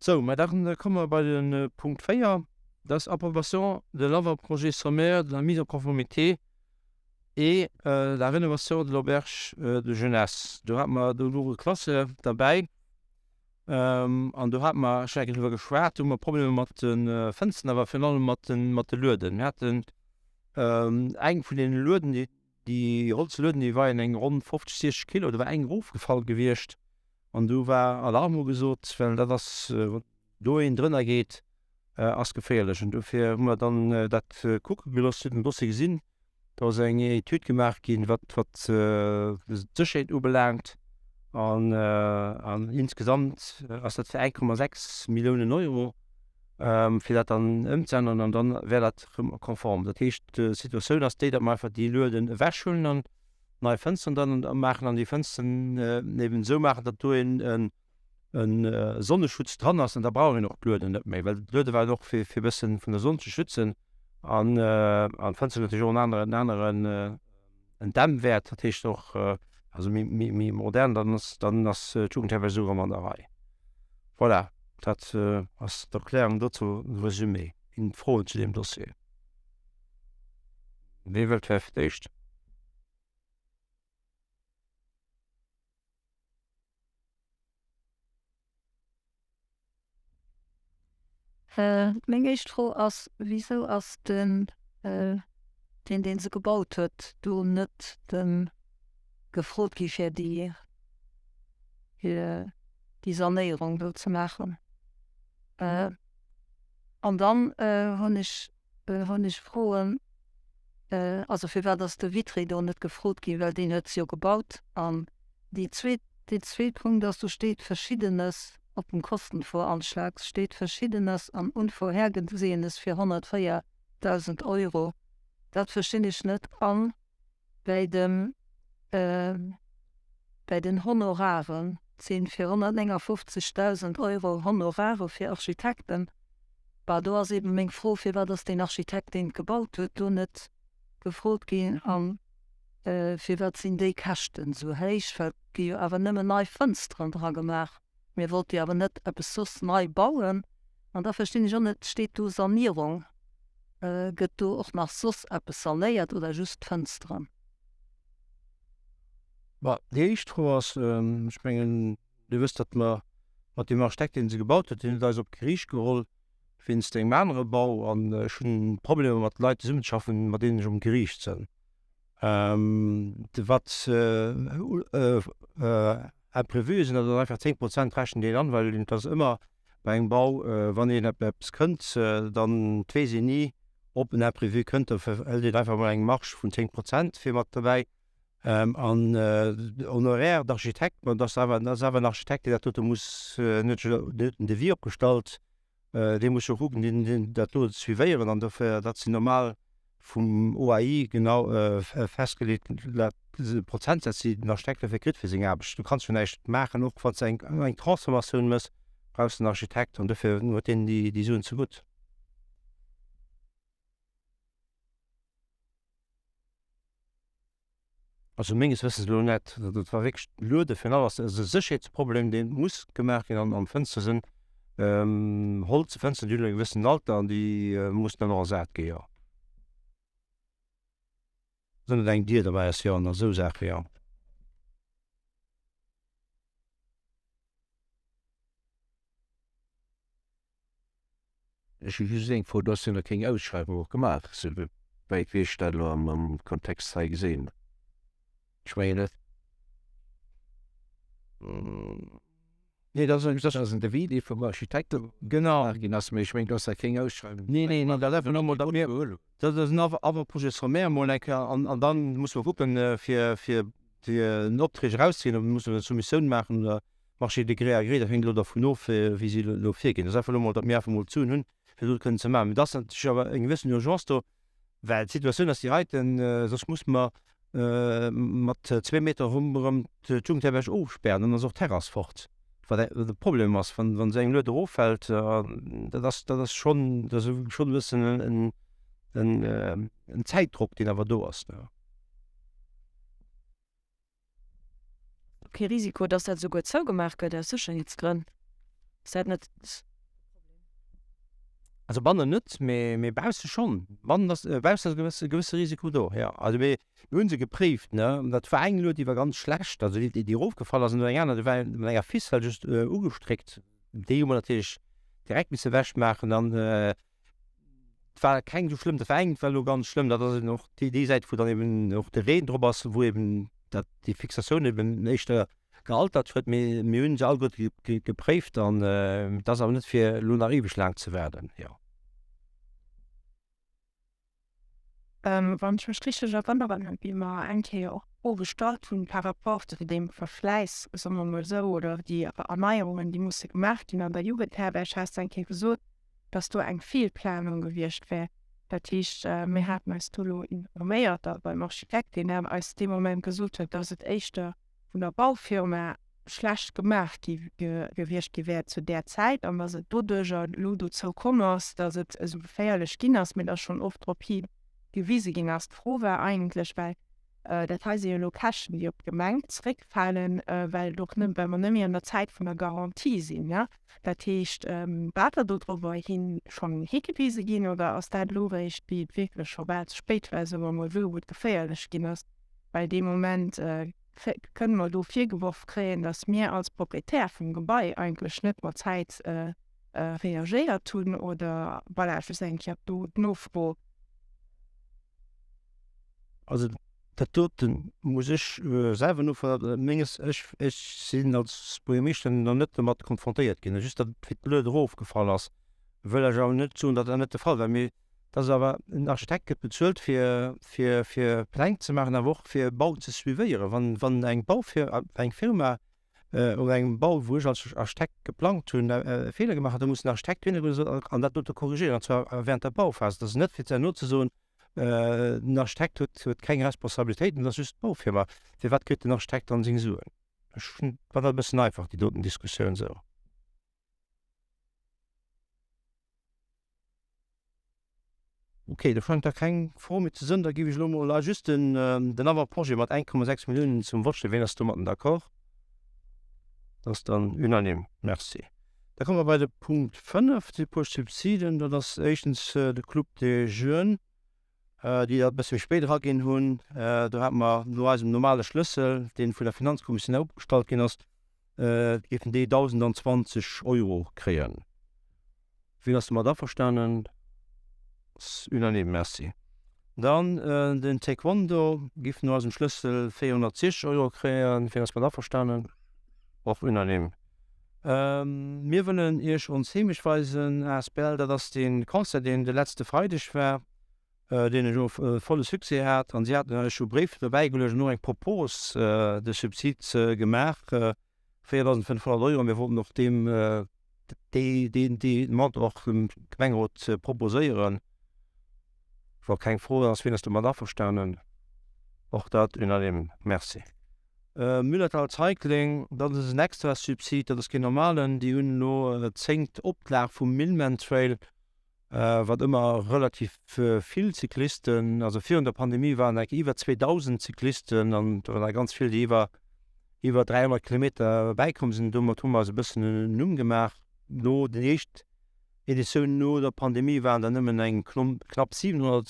Sou, mä da komme mer bei de Punkt 4, dat ass Approbation de l'avant-projet sommaire de la mise en conformité et la rénovation de l'auberge de jeunesse. Do hate mer, do wore Klasse derbäi an do hate mer ech hu eng Kéier driwwer geschwat, do hu mer Problemer mat de Fënsteren, awer virun allem mat de, mat de Lueden. Mir haten eng vun deene Lueden, déi, déi holze Lueden, déi weien eng ronn 50, 60 Kilo, do war eng erofgefall gewiescht An do war Alarm ugesot, well dat ass, wann do een drënner geet, ass geféierlech. An dofir hu mer dann dat kucke gelooss, hunn den Dossier gesinn. Do ass eng Etüd gemaach ginn, wat d'Sécherheet ubelaangt. An insgesamt ass dat fir 1,6 Milliounen Euro, fir dat dann ëmzeänneren. An dann wär dat erëm konform. Dat heescht, d'Situatioun ass déi, datt mer einfach déi Lueden ewechhuelen an nei Fënsteren dann maachen an déi Fënsteren eben esou maachen, datt do een e Sonneschutz dran ass an da brauch een och d'Lueden net méi, well d'Luede waren och fir fir e bëssen vun der Sonn ze schützen an an d'Fënster hunn natierlech och en aneren en aneren en Dämmwäert, dat heescht och also méi méi méi modern, dann ass dann ass d'Jugendherberg esou erëm an der Rei. Voilà, dat ass d'Erklärung dozou, de Resumé. Ginn et Froen zu deem Dossier? Wee wëllt fir d'éischt? Meng éischt Fro ass, Wisou ass den, deen dee se gebaut huet, do net gefrot gi fir déi déi Sanéierung do ze maachen? An dann hunn ech hunn ech Froen, also firwat ass de Vitré do net gefrot ginn, well deen huet se jo gebaut. An déi zweet, deen zweet Punkt ass, do steet Verschiddenes op dem Kostenvoranschlag steet Verschiddenes an Unvorhergesehenes fir 104.000 Euro. Dat verstinn ech net. An Bäi dem, bäi den Honoraren, sinn fir 159.000 Euro Honorare fir Architekten. Bah, do ass eben meng Fro, firwat ass deen Architekt, deen et gebaut huet, do net gefrot ginn a firwat sinn déi Käschten esou héich, well et gi jo awer nëmmen nei Fënsteren dra gemaach. Mir wollte jo awer net eppes soss nei bauen. An da verstinn ech och net, steet do Sanierung? Gëtt do och nach soss eppes sanéiert oder just d'Fënsteren? Bon, déi éischt Fro ass, ech mengen, Dir wësst, datt mer mat deem Architekt, deen se gebaut huet, deen huet eis op d'Geriicht geholl wéinst engem anere Bau. An ech hunn Problemer mat Leit zesummenzeschaffen, mat deenen ech um Geriicht sënn. Wat Imprévue sinn, dat ass einfach 10 Prozent rechent een an, well et ass ëmmer bei engem Bau, wann een op eppes kënnt, dann et weess een ni, ob en Imprévu kënnt, da hëlt een einfach emol eng Marge vun 10 Prozent fir mat dobäi. An Honoraire d'architecte, bon, dat ass awer, dat ass awer en Architekt, deen dat dote muss, en huet en Devis opgestallt, Dee muss jo kucken, deen, deen dat do suivéieren an dofir, dat sinn normal vum OAI genau festgeleet Prozentsätz, déi den Architekt dofir kritt fir seng Aarbecht. Du kanns jo näischt maachen, och wann s de eng, eng Transformatioun méchs, brauchs de en Architekt an dofir huet deen déi, déi Suen zegutt. Also menges Wëssens elo net. Dat war wierklech luede virun allem ass e Sécherheetsproblem, dee muss gemaach ginn an Fënstere sinn holze Fënsteren, déi hunn e gewëssenen Alter an déi mussen dann och ersat gi jo. Wann et eng Dier derbäi ass, jo, an esou Saache jo. Ech hu just eng Fro, Du has jo nach keng Ausschreiwung och gemaach, esou wäit wéi ech dat elo am Kontext hei gesinn. Ech mengen net. Nee, dat ass, dat ass en Devis, dee vum Architekt gemaach ginn ass, mee ech mengen, du has nach keng Ausschreiwung. Nee, nee, nee, dat ass einfach nëmmen, datt mir, dat ass en Avant-projet sommaire emol eng Kéier an, an da musse mer kucken, fir, fir den Opträg erauszeginn, ob musse mer eng Soumissioun maachen oder Marché de gré à gré, dat hänkt elo dervun of, wéi si elo virginn. Dat ass einfach elo emol, datt mir einfach emol d'Suen hunn, fir dat kënnen ze maachen. Mee et ass natierlech awer eng gewëssen Urgence do, well d'Situatioun ass déi heiten, soss musse mer mat zwee Meter ronderëm d'Jugendherberg ofspären, dann ass och d'Terrass fort. Wat e Problem ass, wann esou eng Lued eroffält, dat ass, dat ass schonn, dat ass schonn e bëssen en Zäitdrock, deen awer do ass. Kee Risiko, dass dat esouguer zougemaach gëtt aus Sécherheetsgrënn? Ass dat net. Also bannen net, mee mee bausse schonn. Bannen ass, baussen ass e gewësse gewësse Risiko do, jo. Also mir mir hu se gepréift, ne. Dat war eng Lued, déi war ganz schlecht, also déi déi erofgefall ass, an eng aner, déi war mat enger Ficelle just ugestréckt. Déi hu mer natierlech direkt misse ewechmaachen an et war keng esou schlëmm. Dat war eng, dat war elo ganz schlëmm, dat ass eben och déi déi Säit, wou dann eben och de Reen drop ass, wou eben dat déi Fixatioun eben éischter gealtert huet, mee mir hunn se alleguerte gepréift an et ass awer net fir elo nach eweg laang ze waarden, jo. Wann ech mech richteg erënneren, wéi mer eng Kéier och d'Fro gestallt hunn par rapport zu deem Verschläiss, soe mer emol esou, oder déi Erneierungen, déi musse gemaach ginn an der Jugendherberg, has de eng Kéier gesot, dass do eng Feelplanung gewiescht wär. Dat heescht, mir haten eis do elo informéiert da beim Architekt, deen eis dee Moment gesot huet, dass et éischter vun der Baufirma schlecht gemaach gi gewiescht gi wär zu där Zäit an dass et doduerjer elo dozou komm ass, dass et esou geféierlech ginn ass, mee dass schonn oft drop hi gewise ginn ass. D'Fro war eigentlech, well dat hei si jo elo Käschten, déi op d'Gemeng zréckfalen, well et och net, well mer net méi an der Zäit vun der Garantie sinn, ne? Dat heescht, war der dodrobber hi schonn higewise ginn oder ass dat elo eréischt, wéi et wierklech scho bal ze spéit war, soe mer emol esou, wou et geféierlech ginn ass? Well dee Moment kënne mer do virgeworf kréien, datt mir als Proprietär vum Gebai eigentlech net mat Zäit reagéiert hunn oder, voilà, just eng Kéier do d'Nofro. Also dat dote muss ech selwer nofroen. Menges, ech, ech sinn als Buergermeeschter nach net domat konfrontéiert ginn. Just datt et wéi d'Lued erofgefall ass, wëll ech awer net soen, datt dat net de Fall war. Mee Et ass awer, en Architekt gëtt bezuelt fir, fir, fir Pläng ze maachen, awer och fir e Bau ze suivéieren. Wann, wann eng Baufir, eng Firma un engem Bau, wou ech als Architekt geplangt hunn, e Feeler gemaach huet, da muss den Architekt dohinner goen a soen, an dat dote korrigéieren, an zwar während der Bauphas. Et ass net fir herno ze soen, den Architekt huet, huet keng Responsabilitéiten, et ass just d'Baufirma. Firwat kritt den Architekt dann seng Suen? Ech fannen dat e bëssen einfach, déi doten Diskussioun esou. Ok, do schengt da keng Fro méi ze sënn. Da géif ech elo mol just den den Avant-projet mat 1,6 Milliounen zum Vott stellen. Wien ass domatten d'accord? Dat ass dann unanime. Merci. Da komme mer bei de Punkt 5, déi puer Subsiden. Dat ass éischtens de Club des Jeunes, déi dat e bësse méi spéit eraginn hunn. Do hate mer no eisem normale Schlëssel, dee vun der Finanzkommissioun opgestallt ginn ass, géifen déi 1.020 Euro kréien. Wien ass domat averstanen? Ass unanime. Merci. Dann den Taekwondo giff no eisem Schlëssel 460 Euro kréien. Wien ass mat averstanen? Och unanime. Mir wëllen Iech ons Heemecht weisen asbl. Dat ass dee Concert, deen de letzte Freideg war, deen elo volle Succès hat. An si haten eis scho Bréif dobäigeluecht an och eng Propos de Subsid gemaach. 4.500 Euro, mir wollten och deem déi deen déi Demande och dem Gemengerot proposéieren. Wa keng Fro ass, wien ass domat averstanen? Och dat unanime. Merci. Müllerthal Cycling, dat ass en extra Subsid, dat ass keen normalen. Déi hunn elo zéngt Oplag vum Millman Trail Wat ëmmer relativ vill Cyclisten, also virun der Pandemie waren enk iwwer 2.000 Cyclisten an do waren der ganz vill, déi iwwer iwwer 300 Kilometer bäikomm sinn. Domat hu mer eis e bëssen en Numm gemaach. No déi éischt Editioun no der Pandemie waren der nëmmen eng knapp 700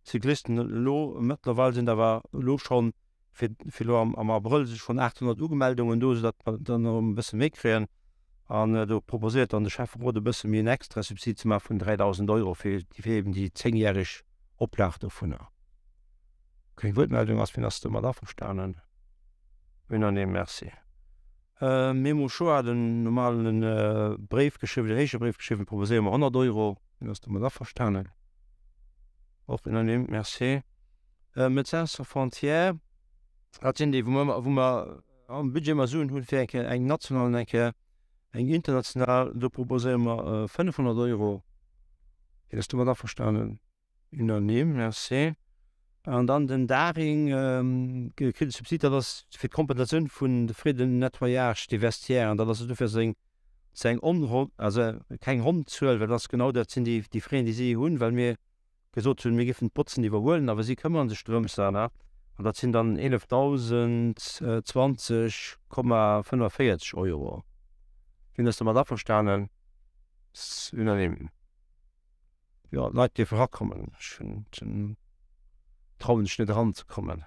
Cyclisten. Elo mëttlerweil sinn der awer elo schonn fir fir elo am am Abrëll si schonn 800 Ugemeldungen do, soudatt mer dann nach e bësse méi kréien. An do proposéiert dann de Schäfferot e bësse méi en extra Subsid ze maache vun 3.000 Euro fir fir eben déi zéngjäreg Oplag dovunner. Keng Wuertmeldung ass. Wien ass domat averstanen? Unanime. Merci. Memo Schoar hat en normalen Bréif geschriwwen, den éischte Bréif geschriwwen, proposéiere mer 100 Euro. Wien ass domat averstanen? Och unanime. Merci. Médecins sans frontières, dat sinn déi, wou mer, wou mer am Budget ëmmer Suen hunn fir eng Kéier eng national an eng Kéier eng international. Do proposéiere mer 500 Euro. Wien ass domat averstanen? Unanime, merci. An dann den Daring kritt e Subsid, dat ass fir d'Kompensatioun vun de Frais de nettoyage des vestiaires. An dat ass dofir seng, seng onronn, also keng ronn Zuel, well dat ass genau dat sinn déi, déi Frais, déi si hunn, well mir gesot hunn, mir géifen d'Botzen iwwerhuelen, awer si këmmere sech drëms, an dat sinn dann 11.020,45 Euro. Wien ass domat averstanen? Unanime. Jo, d'Leit dierfe erakommen. Ech hunn, trauen sech net eranzekommen.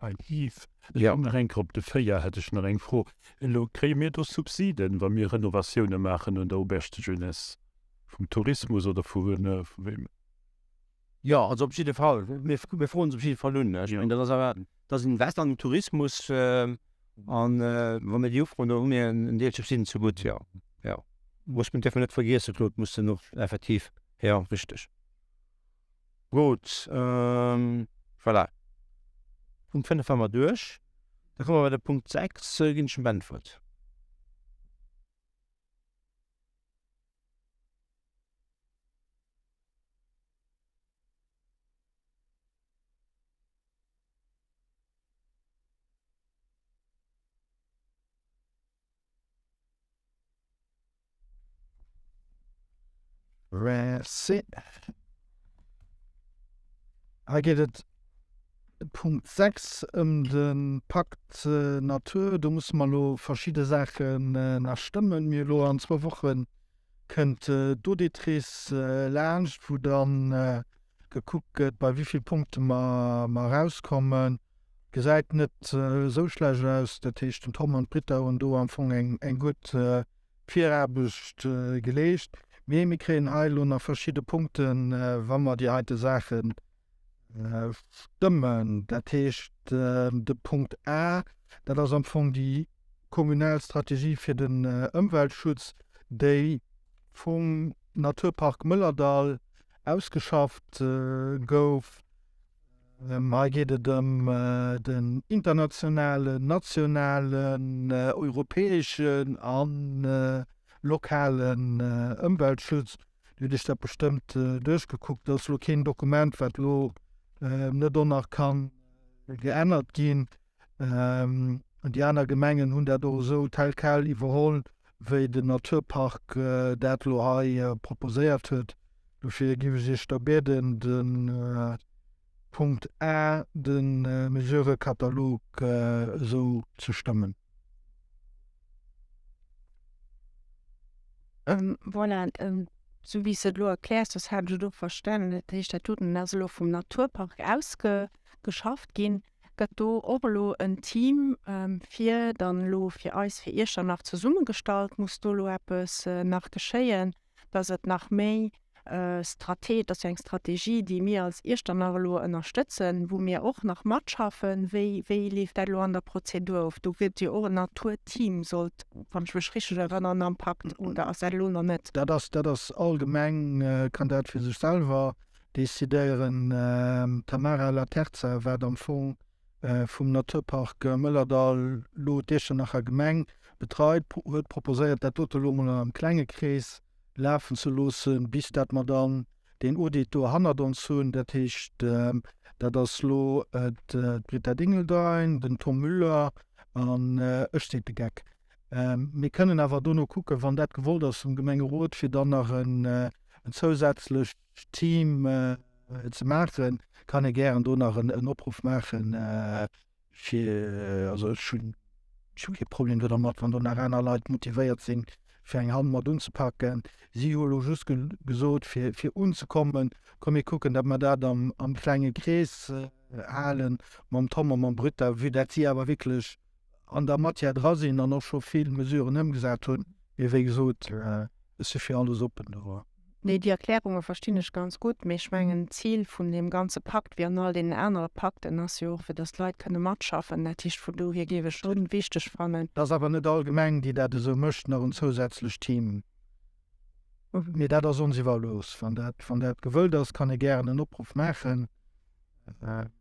Hi Yves, ech kommen nach eng Kéier op de 4, hätt ech nach eng Fro. Elo kréie mir do Subsiden, wa mir Renovatioune maachen un der Auberge de Jeunesse? Vum Tourismus oder vu wem? Jo, also op jidde Fall. Mir froen se op jidde Fall un. Ech mengen, dat ass awer, dat ass Invest an den Tourismus. An wa mir déi ufroen, da hu mir en Deel Subsiden zegutt, jo. Jo. Muss, dierfe mer net vergiessen, Claude, muss den och effektiv, jo, richteg. Gutt, voilà. Punkt 5 ware mer duerch. Da komme mer bei de Punkt 6, ginn ech dem Ben d'Wuert. Merci. Hei geet et Punkt 6 ëm de Pakt Natur. Do musse mer elo verschidde Saachen nach stëmmen. Mir elo an zwou Woche kënnt d'Auditrice laanscht, wou da gekuckt gëtt, bei wéi vill Punkte mer erauskommen. Gesäit net esou schlecht aus. Dat heescht, den Tom an d'Britta hunn do am Fong eng gutt Viraarbecht geleescht. Mee mir kréien hei elo nach verschidde Punkten, wa mer déi heite Saache stëmmen. Dat heescht, de Punkt A, dat ass am Fong déi kommunal Strategie fir den Ëmweltschutz, déi vum Naturpark Mëllerdall ausgeschafft gouf. Hei geet et ëm den internationalen, nationalen, europäeschen a lokalen Ëmweltschutz. Dir hutt Iech dat bestëmmt duerchgekuckt. Dat ass elo keen Dokument, wat elo net och nach ka geännert ginn. Déi aner Gemengen hunn dat och esou tel quel iwwerholl, wéi den Naturpark dat elo hei proposéiert huet. Dofir géif ech Iech da bieden, de Punkt A, de Mesurëkatalog, esou ze stëmmen. Voilà, esou wéi s de et elo erkläers, dass hat ech et och verstanen. Dat heescht, dat doten ass elo vum Naturpark ausgeschafft ginn. Gëtt do och elo en Team fir dann elo fir eis, fir Iechternach zesummegestallt? Muss do elo eppes nach geschéien, dass et nach méi Strate, et ass jo eng Strategie, déi mir als Iechternach elo ënnerstëtzen, wou mir och nach matschaffen. Wéi, wéi leeft dat elo an der Prozedur of? Do gëtt jo och en Naturteam, sollt, wann ech mech richteg erënnern, am Pakt, oder ass dat elo nach net? Dat ass, dat ass all Gemeng kann dat fir sech selwer Decidéieren. D'Tamara Laterza, wat am Fong vum Naturpark Mëllerdall lo d'Iechternacher Gemeng betreit, huet proposéiert, dat dote lo mol am klenge Krees lafen ze loossen, bis dat mer dann deen Audit do hannert ons hunn. Dat heescht, dat ass lo d'Britta Dingeldein, den Tom Müller an ech, seet de Geck. Mir kënnen awer dono kucken, wann dat gewollt ass vum Gemengerot, fir dann nach en zousätzlecht Team ze maachen, kann ee gären do nach en Opruff maachen, fir, also ech hunn, ech hu kee Problem do dermat, wann do nach aner Leit motivéiert sinn, fir eng Hand mat unzepaken. Si hu elo just gesot, fir, fir unzekommen, komm mir kucken, datt mer dat am, am klenge Krees halen, mam Tom a mam Britta, vue dat si awer wierklech an der Matière dra sinn an och scho vill Mesuren ëmgesat hunn. Mee wéi gesot, ech si fir alles oppen do. Nee, déi Erklärunge verstinn ech ganz gutt. Mee ech mengen, d'Zil vun deem ganze Pakt, wéi an all deenen anere Pakten, ass jo och, fir datt d'Leit kënne matschaffen. Dat heescht, vun dohier géif ech schonn wichteg fannen. Et ass awer net all Gemeng, déi dat esou mécht, nach en zousätzlecht Team. Mee dat ass ons iwwerlooss. Wann dat, wann dat gewëllt ass, kann ee gären en Opruff maachen.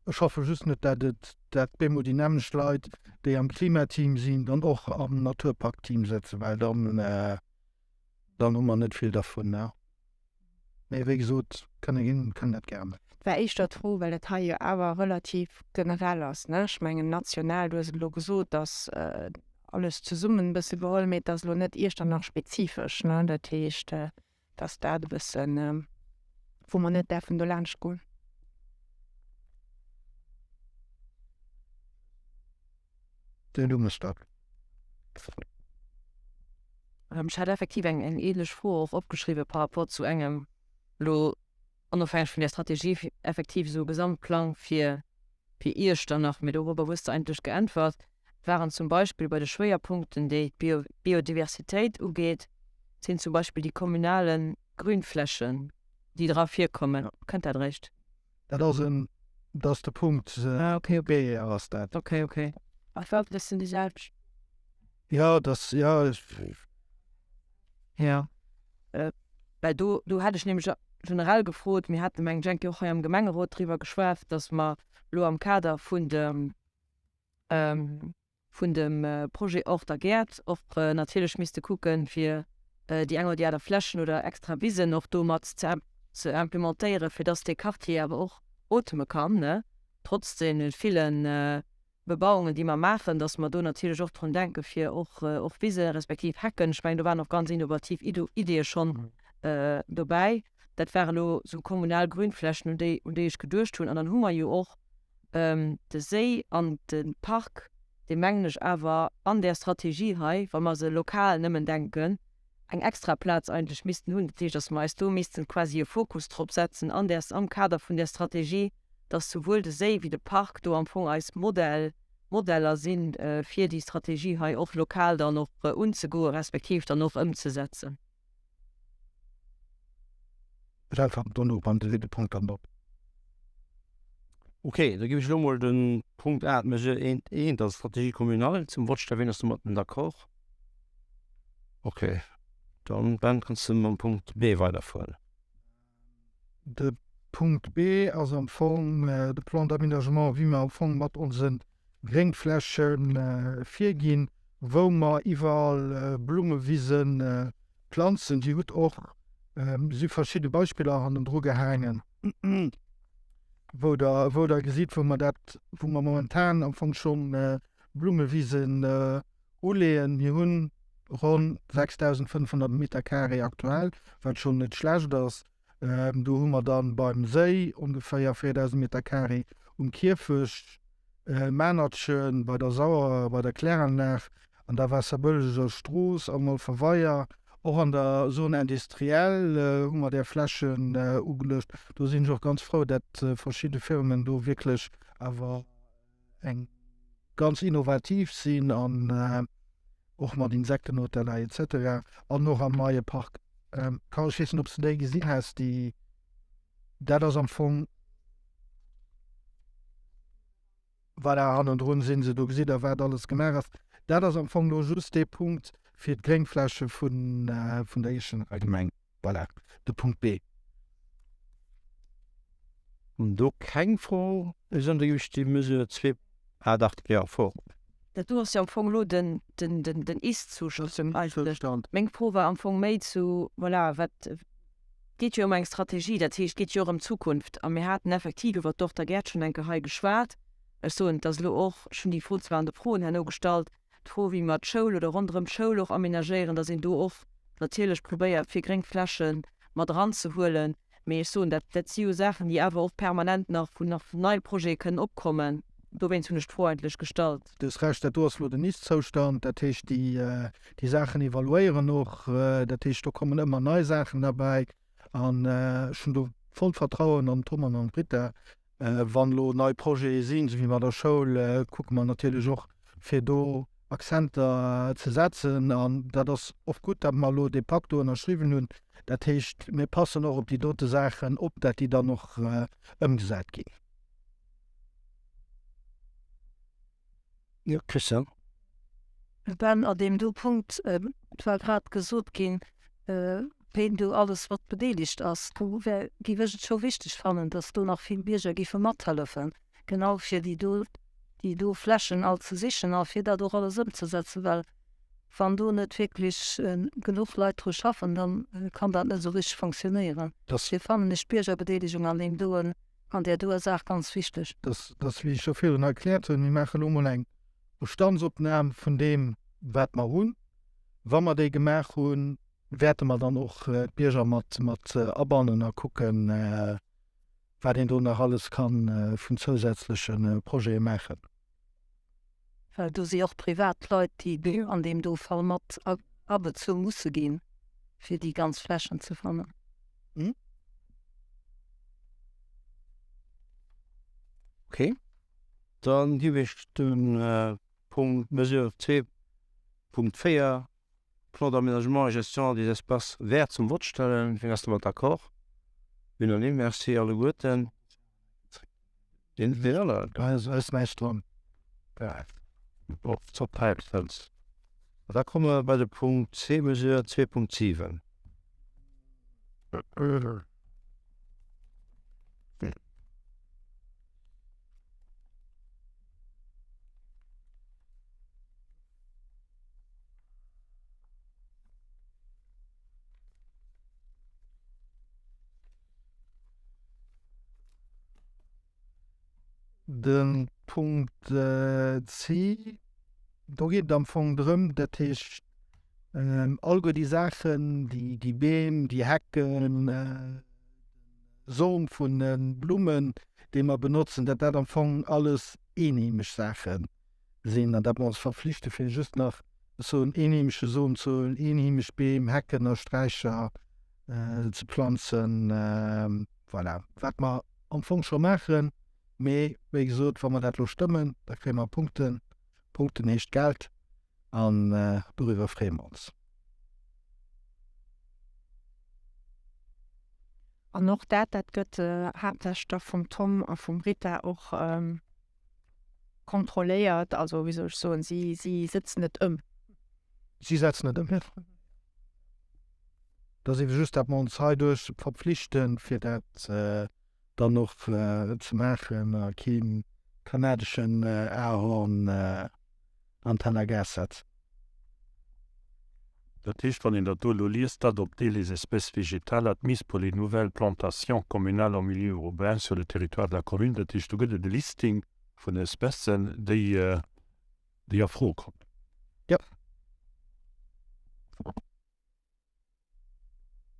Ech hoffe just net, dat et, dat bemol déi nämmlecht Leit, déi am Klimateam sinn, dann och am Naturpaktteam sëtzen, well dann, dann hu mer net vill dervun. Ne? Mee wéi gesot, kënne ginn, kënnen dat gären. Et war éischter d'Fro, well dat hei jo awer relativ generell ass, ne? Ech mengen national, du hues et elo gesot, dass alles zesummen e bësse geholl, mee et ass elo net Iechternach-spezifesch, ne? Dat heescht, dass dat e bëssen, wou mer net däerfen dolaanscht goen. Du muss dat. Ech hat effektiv eng eng ähnlech Fro och opgeschriwwen par rapport zu engem elo. Onofhängeg vun där Strategie, fir effektiv esou e Gesamtplang fir fir Iechternach, mee dorobber hues de eigentlech geäntwert, waren zum Beispill bei de Schwéierpunkten, déi d'Biodiversitéit ugeet, sinn zum Beispill déi kommunale Grünflächen, déi dra virkommen. Kënnt dat eréischt? Dat ass en, dat ass de Punkt B ass dat. Ok, ok. Ach wat, dat sinn déi selwecht. Jo, dat, jo. Jo. Well do, do hätt ech nämlech generell gefrot, mir haten, mengen ech, eng Kéier och hei am Gemengerot driwwer geschwat, datt mer elo am Kader vun dem, vun dem Projet Hors der Gäert och natierlech misste kucken, fir déi eng oder déi aner Flächen oder extra Wisen och do mat ze ze implementéieren, fir datt dee Quartier awer och oteme kann, ne, trotz deene ville Bebauungen, déi mer maachen, datt mer do natierlech och drun denken, fir och och Wisen respektiv Hecken, ech mengen, do waren och ganz innovativ Ideeë schonn dobäi. Dat ware lo sou kommunal Grünflächen, un déi un déi ech geduecht hunn. An dann hu mer jo och de Séi an de Park, dee mengen ech awer an där Strategie hei, wa mer se lokal nëmmen denken, eng extra Plaz eigentlech missten hunn. Dat heescht, datt mer eis do missten quasi e Fokus drop setzen an där, am Kader vun där Strategie, datt souwuel de Séi wéi de Park do am Fong eis Modell, Modeller sinn, fir déi Strategie hei och lokal dann och unzegoen, respektiv dann och ëmzesetzen. Ech äntweren dono beim drëtte Punkt dann drop. Ok, da ginn ech elo mol de Punkt A, d'Mesure 1, dat ass d'Stratégie communale, zum Vott stellen. Wien ass domatten d'accord? Ok, dann Ben, kanns de mam Punkt B weiderfueren. De Punkt B ass am Fong de Plan d'aménagement, wéi mer am Fong mat onse Gréngfläche virginn, wou mer iwwerall Blummewise planzen. Dir hutt och, si verschidde Beispiller hannendru gehaangen, wou Der, wou Der gesitt, wou mer dat, wou mer momentan am Fong scho Blummewisen uleeën. Mir hunn ronn 6.500 Meter carré aktuell, wat schonn net schlecht ass. Do hu mer dann beim Séi ongeféier 4.000 Meter carré, um Kierfecht Manertchen, bei der Sauer, bei der Kläranlag, an der Waasserbëlleger Strooss, am Walfer Weier, och an der Zone industrielle hu mer där Flächen ugeluecht. Do sinn ech och ganz frou, dat verschidde Firmen do wierklech awer eng ganz innovativ sinn an och mat Insektenhoteller et cetera an och am neie Park. Carl, ech weess net, ob s de déi gesinn has, déi, dat ass am Fong, voilà, hannendrun si se, do gesitt Der, wat alles gemaach ass. Dat ass am Fong elo just dee Punkt fir d'Gréngfläche vun der Iechternacher Gemeng. Voilà, de Punkt B. Hunn do keng Fro. Ech soen, da ginn ech déi Mesure 2 A, dach, jo, vor. Dat do ass jo am Fong elo den, den, den, den Ist-Zustand eigentlech. Meng Fro war am Fong méi zu, voilà, wat, et geet jo ëm eng Strategie, dat heescht, et geet jo och ëm d'Zukunft. A mir haten effektiv iwwert d'Dorter Gäert schonn eng Kéier hei geschwat. Ech soen, et ass elo och, ech hunn déi Fro zwar an de Froen herno gestallt, D'Fro, wéi mer d'Schoul oder ronderëm d'Schoul och amenagéieren, dass een do och natierlech probéiert, fir gréng Fläche mat eranzehuelen. Mee ech soen, dat, dat si jo Saachen, déi awer och permanent nach, wou nach nei Projete kënnen opkommen. Dowéinst hunn ech d'Fro eigentlech gestallt. Du hues Recht, dat do ass elo den Ist-Zoustand. Dat heescht, déi, déi Saachen evaluéieren och. Dat heescht, do kommen ëmmer nei Saachen derbäi. An ech hunn do vollt Vertrauen an den Tom an an d'Britta, Wann elo nei Projete sinn, esou wéi mat der Schoul, kucke mer natierlech och, fir do Akzenter ze setzen. An dat ass och gutt, datt mer elo dee Pak do ënnerschriwwen hunn. Dat heescht, mir passen och op déi dote Saachen op, datt déi dann och ëmgesat ginn. Jo, Christian. Ben, an deem do Punkt, et war grad gesot ginn, ween do alles mat bedeelegt ass, do wär, géif ech et scho wichteg fannen, dass do nach vill Bierger géife mathëllefen, genau fir déi do, déi do Flächen all ze sichen a fir dat och alles ëmzesetzen, well wann do net wierklech genuch Leit dru schaffen, da kann dat net esou richteg fonctionnéieren. Dofir fannen ech d'Biergerbedeelegung an deem doen an där doer Saach ganz wichteg. Dass, dass, wéi ech scho virun erkläert hunn, mir maachen elo emol eng Bestandsopnam vun deem, wat mer hunn. Wa mer déi gemaach hunn, wäerte mer dann och d'Bierger mat, mat abannen a kucken, wat een do nach alles ka vun zousätzleche Projete maachen. Well do si och privat Leit, déi an deem do Fall mat abezu musse ginn, fir déi ganz Flächen ze fannen. Ok, dann giff ech de Punkt Mesure 2.4, Plan d'aménagement et gestion des espaces verts zum Vott stellen. Wien ass domat d'accord? Unanime, merci alleguerten. Deen aneren? Do ass näischt dran. Da komme mer bei de Punkt C, Mesure 2.7. De Punkt C, do geet et am Fong drëm, dat heescht alleguer déi Saachen, déi Beem, déi Hecken, de Som vun de Blummen, dee mer benotzen, datt dat am Fong alles eenheemesch Saache sinn an datt mer ons verpflichte fir just nach esou en eenheemesche Som ze huelen, eenheemesch Beem, Hecken a Sträicher ze planzen. Voilà, wat mer am Fong scho maachen, mee wéi gesot, wa mer dat elo stëmmen, da kréie mer Punkten. Punkten heescht Geld an doriwwer freeë mer ons. An och dat, dat gëtt haaptsächlech da vum Tom a vum Rita och kontrolléiert. Also, wéi soll ech soen, si, si sëtzen et ëm. Si setzen et ëm, jo. Et ass eebe just, dat mer ons heiduerch verpflichten, fir dat dann och ze maachen a keen kanadeschen Ahorn an d'Hannergaass setzen. Dat heescht, wann een dat do elo liest, d'adopter les espèces végétales admises pour les nouvelles plantations communales en milieu urbain sur le territoire de la commune, dat heescht, do gëtt et e Listing vun Espècen, déi, déi a Fro kommen. Jo.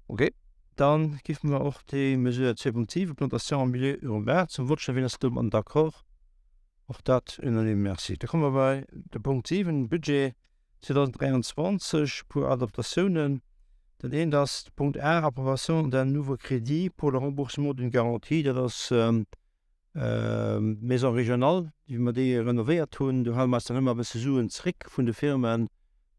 Ok, dann géife mer och déi Mesure 2.7, Plantation en milieu urbain, zum Vott stellen. Wien ass domadden d'accord? Och dat unanime. Merci. Da komme mer bei de Punkt 7, Budget 2023, e puer Adaptatiounen. Dat eent ass de Punkt 8, Approbation d'un nouveau crédit pour le remboursement d'une garantie. Dat ass D'Maison régionale, wéi mer déi renovéiert hunn, do hale mer eis dann ëmmer e bësse Suen zréck vun de Firmen,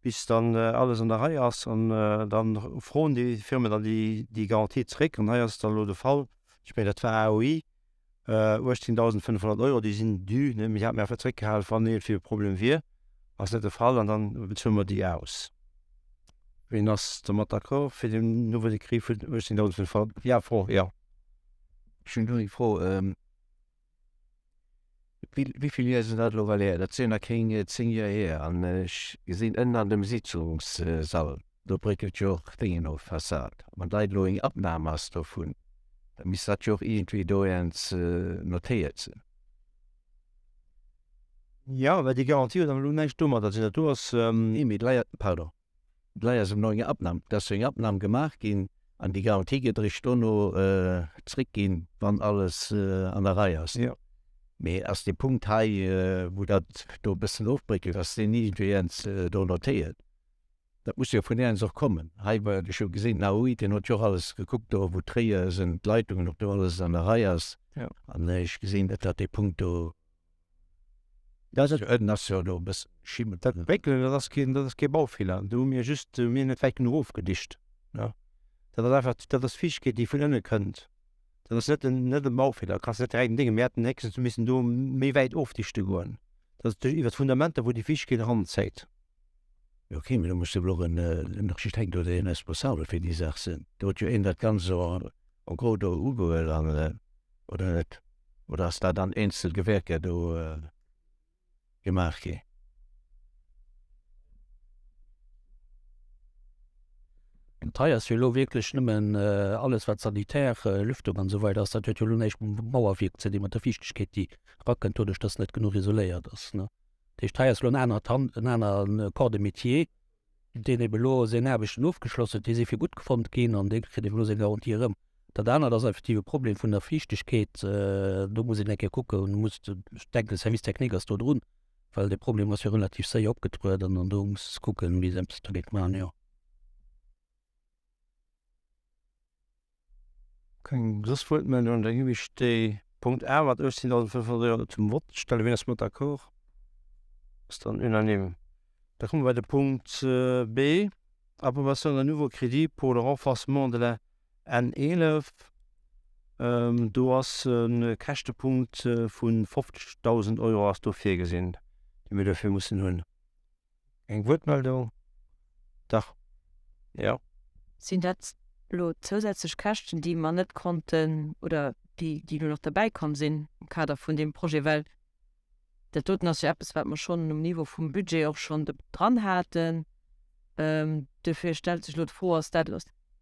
bis dann alles an der Rei ass. An da froen déi Firmen dann déi Garantie zréck. An hei ass et dann elo de Fall, ech mengen dat war AOI, 18.500 Euro, déi sinn dû, ne, mee déi hate mir einfach zréckgehalen, wann iergendwéi e Problem wier. Ass net de Fall an dann bezuele mer déi aus. Wien ass domat d'accord fir deen nouveau Décret vun 18.500? Ja, Fro, jo. Ech hunn do eng Fro. Wéi vill Joer sinn dat elo well hier? Dat sinn jo nach keng 10 Joer hier. An ech gesinn ënnen an dem Sitzungssall, do bréckelt jo och Déngen of, Fassad. Wann dat elo eng Abnam ass dovun, da misst dat jo och iergendwéi do iergends notéiert sinn. Jo, well déi Garantie huet awer elo näischt domadder ze dinn. Dat do ass. Nee, mee d'Leier, pardon. D'Lei ass ëm no enger Abnam, et ass jo eng Abnam gemaach ginn an déi Garantie gëtt eréischt dono zréck ginn, wann alles an der Rei ass. Mee ass dee Punkt hei, wou dat do e bëssen ofbréckelt, ass deen iergendwéi iergends do notéiert? Dat muss jo vun iergends och kommen. Hei, well ech hu gesinn, den AOI, deen huet jo och alles gekuckt do, wou d'Réier sinn, d'Leitungen, ob do alles an der Rei ass. An ech gesinn net, datt dee Punkt do. Dat ass jo elo e bëssen Schimmel. Dat Wéckelen, dat ass keen, dat ass kee Baufeeler. Do hu mir just, hu mir net wäit genuch ofgedicht. Dat ass einfach, dat ass Fiichtegkeet, déi vun ënne kënnt. Dat ass net en, net e Baufeeler. Kanns net direkt en Déngen, mir hätten héchstens missen do méi wäit ofdichte goen. Dat ass duerch, iwwer d'Fundamenter, wou déi Fiichtegkeet eranzéit. Jo, ok, mee do muss jo elo och en Architekt oder een Responsabel fir déi Saach sinn. Do huet jo een dat Ganzt esou en gros do ugehuel an, oder net? Oder ass dat an eenzel Gewerker do gemaach gi? An hei ass jo elo wierklech nëmmen alles wat Sanitär, Lüftung an esou weider ass, dat huet jo elo näischt mam Mauerwierk ze dinn, mat der Fiichtegkeet déi erakënnt doduerch dass net genuch isoléiert ass. Dat heescht hei ass elo en anert Hand, en anere Corps de métier, deen ebe elo seng Aarbechten ofgeschloss huet, déi si fir gutt fonnt ginn an dee kritt ebe elo seng Garantie erëm. Dat anert ass effektiv e Problem vun der Fiichtegkeet. Do muss een eng Kéier kucken, muss, ech denken de Service technique ass do drun, well dee Problem ass jo relativ séier opgetrueden an do muss se kucken, wéi se eppes dogéint maachen, jo. Keng soss Wuertmeldungen, da géif ech de. Punkt A mat 18.500 Euro zum Vott stellen. Wien ass mat d'accord? Ass dann unanime. Da komme mer bei de Punkt B, Approbation d'un nouveau crédit pour le renforcement de la N11. Do ass e Käschtepunkt vu 50.000 Euro ass do virgesinn, dee mir dofir mussen hunn. Eng Wuertmeldung? Dach, jo. Sinn dat elo zousätzlech Käschten, déi mer net konnten oder déi elo nach derbäikomm sinn am Kader vun deem Projet? Well dat doten ass jo eppes, wat mer schonn um Niveau vum Budget och schonn dran haten. Duerfir stellt sech elo d'Fro, Ass dat,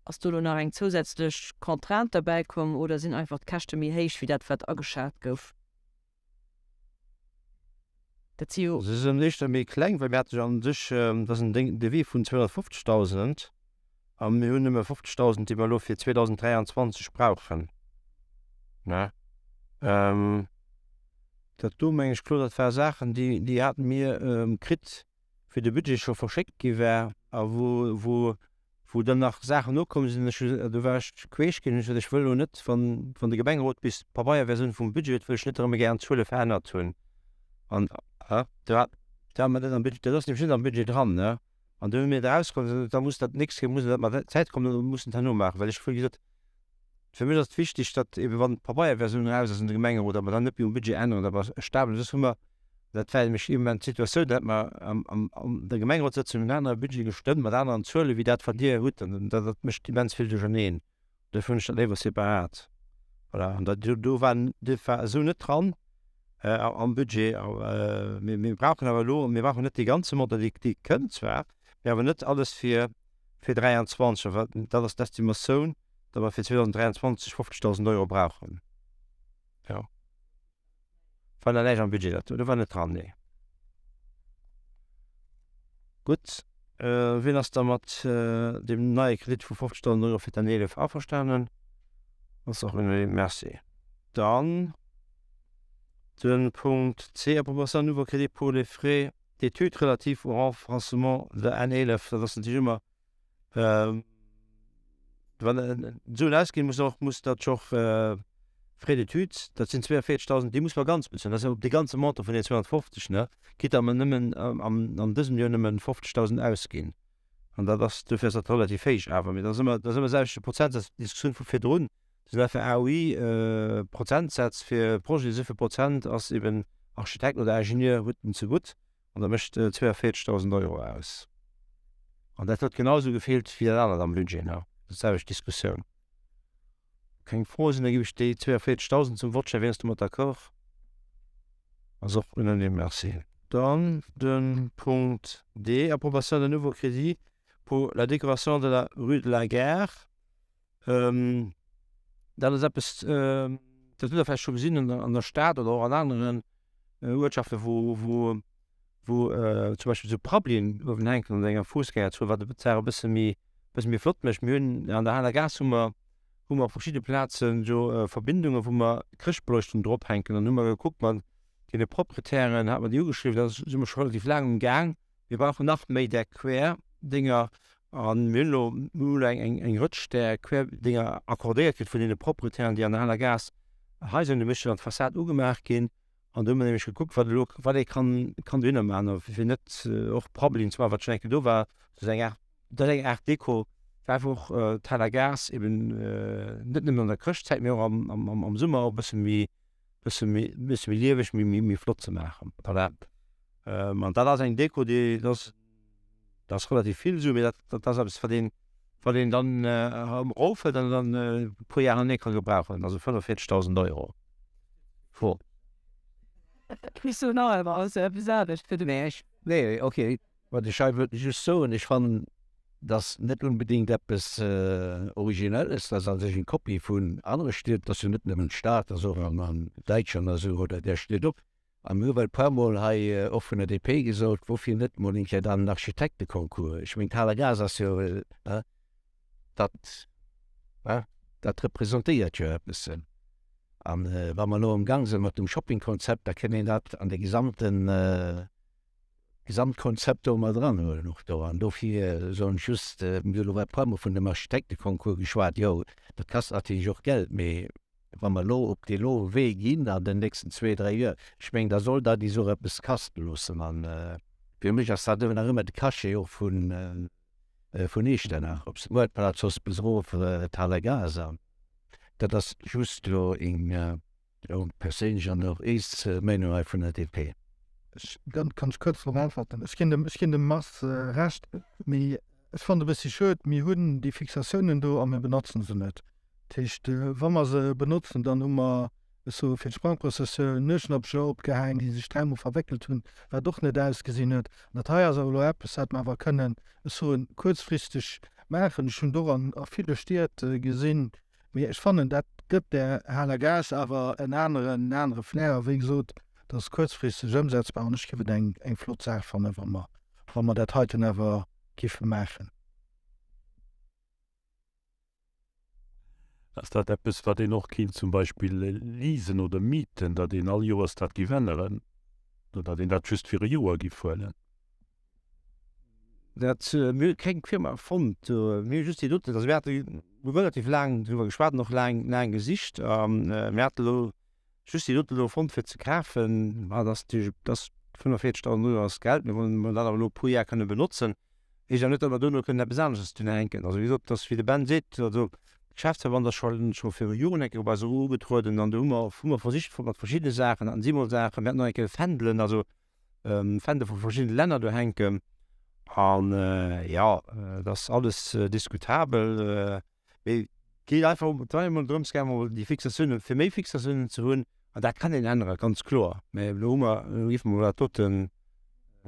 ass do elo nach eng zousätzlech Contrainte derbäikomm oder sinn einfach d'Käschte méi héich wéi dat, wat ageschat gouf? Dat si jo. Se sinn éischter méi kleng, well mir hate jo an sech, dat ass en Devis vun 250.000 a mir hunn nëmme 50.000, déi mer elo fir 2023 brauchen. Ne? Dat do, meng ech, Claude, dat ware Saachen, déi, déi hate mir kritt, wéi de Budget scho verschéckt gi war a wou, wou wou dann nach Saachen nokomm sinn, ech hu, do war ech queesch ginn, hunn ech gesot, ech wëll elo net, wann, wann de Gemengerot bis d'Pabeierversioun vum Budget huet, wëll ech net erëm gären d'Zuele verännert hunn. An do hat, do hat mer dat am Budget, dat ass nämlech net am Budget dran, ne? An do hu mir dat erausgeholl, da muss dat d'nächst Kéier, muss dat mat der Zäit kommen, oder mussen et herno maachen, well ech hu gesot, fir mech ass et wichteg, datt eebe wann d'Pabeierversioun eraus ass an de Gemengerot, datt mer dann net méi um Budget änneren, datt mer stabel, soss hu mer Dat war nämlech immens d'Situatioun, datt mer an der Gemengerotssëtzung en anere Budget gestëmmt mat aneren Zuele wéi dat wat Dir hutt. An dat mécht immens vill duercherneen. Duerfir hunn ech dat léiwer separat. Voilà. An dat do war, dat war esou net dran am Budget. Mir, mir brauchen awer elo, mir brauchen net dee ganze Montant, dee, dee kënnt zwar, mee awer net alles fir, fir 23. Well dat ass d'Estimatioun, datt mer fir 2023 50.000 Euro brauchen. Jo. War nach näischt am Budget, dat do war net dran, nee. Gutt, wien ass da mat deem neie Kredit vu 50.000 Euro fir d'N11 averstanen? Ass och unanime, merci. Dann de Punkt C, Approbation d'un nouveau crédit pour les frais d'études relatifs au renforcement de N11. Dat ass natierlech ëmmer Wann d'Suen ausginn, muss och, muss dat och Frais d'études, dat sinn 42.000, déi muss mer ganz bezuelen. Dat ass op dee ganze Montant vun den 250, ne, quitte à mer nëmmen an dësem Joer nëmmen 50.000 ausginn. An dat ass, dofir ass dat relativ héich awer. Mee dat ass ëmmer, dat ass ëmmer selwechte Prozentsaz, d'Diskussioun vu virdrun, dat sinn einfach AOI-Prozentsätz fir Projeten, esouvill Prozent ass eben Architekt oder Ingenieur huet en zegutt. An dat mécht 42.000 Euro aus. An dat huet genau esou gefeelt wéi dat anert am Budget, ne? Dat selwecht Diskussioun. Keng Froe sinn, da ginn ech déi 42.000 zum Vott. Wien ass domat d'accord? Ass och unanime. Merci. Dann de Punkt D, Approbation d'un nouveau crédit pour la décoration de la rue de la Gare. Dat ass eppes, dat hutt Der vläicht scho gesinn an der Stad oder och an aneren Uertschaften, wou, wou, wou zum Beispill esou Prabbelien uewen hänken an enger Fussgängerzon, wat d'Saach e bësse méi, bësse méi flott mécht. Mir hunn an der Haler Gaass hu mer, hu mer op verschidde Plazen jo Verbindungen, wou mer Chrëschtbeleuchtung drop hänken. An hu mer gekuckt mat deene Proprietären, hat mer déi ugeschriwwen, da si mer scho relativ laang um Gaang, Mir brauchen nach méi där Querdinger a mir hunn elo, mir hunn elo eng, eng Rëtsch där Querdinger accordéiert kritt vun deene Proprietären, déi an der Haler Gaass Haiser hunn. Déi mussen an d'Fassad ugemaach ginn an do hu mer nämlech gekuckt, wat elo, wat ee kann, kann dohinner maachen a fir net och Prabbelien ze maachen, wat schonn eng Kéier do war. Dat ass eng Aart, dat ass eng Aart Deko, fir einfach och d'Haler Gaass eben net nëmmen an der Chrëschtzäit, mee och am, am, am Summer och e bësse méi, bësse méi, bësse méi lieweg, méi, méi flott ze maachen. Voilà. An dat ass eng Deko, déi, dat ass, dat ass relativ vill Suen, mee dat, dat ass eppes, wat een, wat een dann erëm erofhëlt an dann e puer Jahre net ka gebrauchen, also 45.000 Euro. Fro. Kriss du nach ëmmer also eppes anescht fir de. Nee, ech, nee, okay. Wat ech hei wëllt just soen, ech fannen, dass net unbedingt eppes Originelles, dat ass a sech eng Kopie vun anere Stied, dat ass jo net nëmmen d'Stad, dat ass och an Däitschland a sou oder där Stied och. A mir hu well e puer Mol hei och vun der DP gesot, woufir net mol eng Kéier dann en Architekteconcours? Ech mengen, d'Haler Gaass ass jo, dat, dat representéiert jo eppes. A wa mer elo am Gang sinn mat dem Shoppingkonzept, da kënn een dat an de gesamten, Gesamtkonzept do mat eranhuelen och do. An dofir soen ech just, mir hu elo e puer Mol vun dem Architekteconcours geschwat, jo, dat kascht natierlech och Geld, mee. Wa mer elo op dee lo Wee ginn an den nächsten zwee, dräi Joer, ech mengen, da soll dat is och eppes kaste loossen. A fir mech ass dat nach ëmmer de Cachet och vun Echternach, op se Muertplatz, Hospes erof, Thaler Gaass. An dat ass just elo eng perséinlech an och eis Meinung hei vun der DP. Ech kann ech kuerz drop äntwerten. Ech ginn dem, ech ginn dem Mars Recht, mee ech fannen e bëssi schued, mir hunn déi Fixatiounen do a mir benotzen se net. Dat heescht, wa mer se benotzen, dann hu mer, ech soe fir d'Sprangprozessioun, Nueschnappcher opgehaang, déi sech dräimol verwéckelt hunn, wat och net ausgesinn huet. An dat hei ass awer elo eppes, wat mer awer kënnen, ech soen, kuerzfristeg maachen. Ech hunn et och an a ville Stied gesinn. Mee ech fannen, dat gëtt där Haler Gaass awer en aneren, en anere Flair. A wéi gesot, dat ass kuerzfristeg ëmsetzbar an ech géif et eng, eng flott Saach fannen, wa mer, wa mer dat heiten awer géife maachen. Ass dat eppes, wat een och kinnt zum Beispill leasen oder mieten, datt een all Joers dat giff änneren oder datt een dat just fir e Joer giff huelen? Dat, mir hu keng Firma fonnt, mir hu just déi doten, also mir hate relativ laang driwwer geschwat an och laang, laang gesicht a mir hate elo Just déi doten elo fonnt fir ze kafen, ma dat ass natierlech, dat ass 45.000 Euro ass Geld, mir wollen dat awer elo e puer Jar kënne benotzen. Heescht awer net, datt mer duerno kënnen eppes anesches drun hänken. Also wéi gesot, dat ass wéi de Ben seet, also de Geschäftsverband ass scho scho viru Joren eng Kéier op eis erugetrueden an do hu mer hu mer versicht mat verschiddene Saachen, haten si mol Saachen, mir haten och eng Kéier Fändelen, also Fändele vu verschiddene Länner do hänken an jo, dat ass alles diskutabel. Mee et geet einfach um, et war emol drëms gaangen, emol déi Fixatiounen, fir méi Fixatiounen ze hunn. An dat kann een änneren, ganz kloer. Mee elo hu mer, elo géife mer dat dote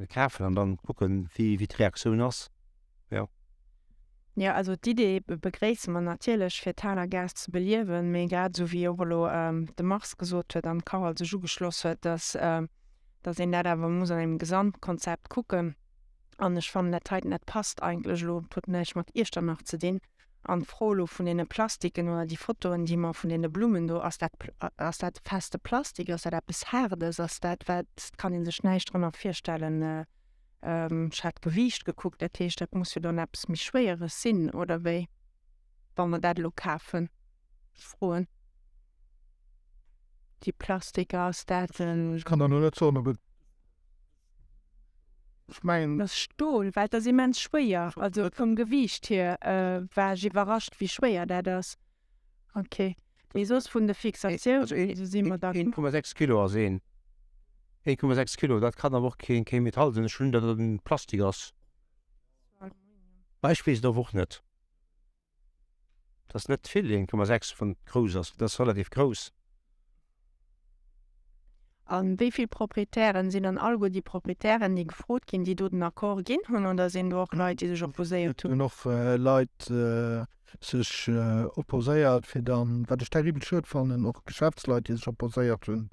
kafen an dann kucken, wéi, wéi d'Reaktioun ass. Jo. Jo, also d'Idee begréisse mer natierlech, fir d'Haler Gaass ze beliewen. Mee grad esou wéi och elo de Mars gesot huet an d'Carole sech ugeschloss huet, dass, dass een dat awer muss an engem Gesamtkonzept kucken. An ech fannen dat heiten, dat passt eigentlech elo, et huet näischt mat Iechternach ze dinn. An d'Fro elo vun deene Plastiken oder déi Fotoen, déi mer vun deene Blummen do, ass dat, ass dat feste Plastik, ass dat eppes Haardes, ass dat wat, et kann ee sech näischt drënner virstellen. Ech hat d'Gewiicht gekuckt, dat heescht, dat muss jo dann eppes méi Schwéieres sinn, oder wéi, wa mer dat elo kafen? Ech froen. Déi Plastiker, ass dat en. Ech kann der elo net soen, ob et. Ech mengen. Dat ass Stol, well et ass immens schwéier. Also vum Gewiicht hier war ech iwwerrascht, wéi schwéier dat ass. Ok, mee soss vun de Fixatiounen, esou si mer da. 1,6 Kilo ass een. 1,6 Kilo, dat kann awer och kee Metall sinn. Ech hunn, datt et en Plastik ass. Ech weess et awer och net. Dat ass net vill, 1,6 wann et grouss ass. Dat ass relativ grouss. A wéi vill Proprietären sinn dann alleguer déi Proprietären, déi gefrot ginn, déi do den Accord ginn hunn, oder sinn do och Leit, déi sech opposéiert hunn? Et hunn och Leit sech opposéiert, fir dann, wat ech terribel schued fannen, och Geschäftsleit, déi sech opposéiert hunn.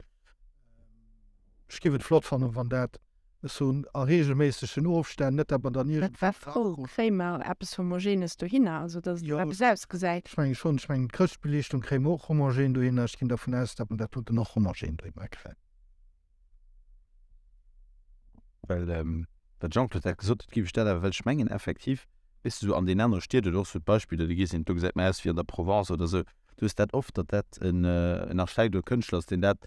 Ech géif et flott fannen, wann dat Ech soen a regelméissegen Ofstänn, net dat mer dann iergendwéi. Dat war frou. Kréie mer eppes Homogenes dohinner, also datt et no eppes ausgesäit? Ech menge schonn. Ech mengen d'Chrëschtbeliichtung kréie mer och homogen dohinner. Ech ginn dervun aus, datt mer dat doten och homogen dohinner kréien. Well de Jean-Claude dat gesot huet, géif ech dat awer, well ech mengen effektiv, weess de, esou an den anere Stied oder och esou d'Beispiller, déi gi sinn, do gesäit mer aus wéi an der Provence oder esou, do hues dat oft, datt dat en Architekt oder Kënschtler ass, deen dat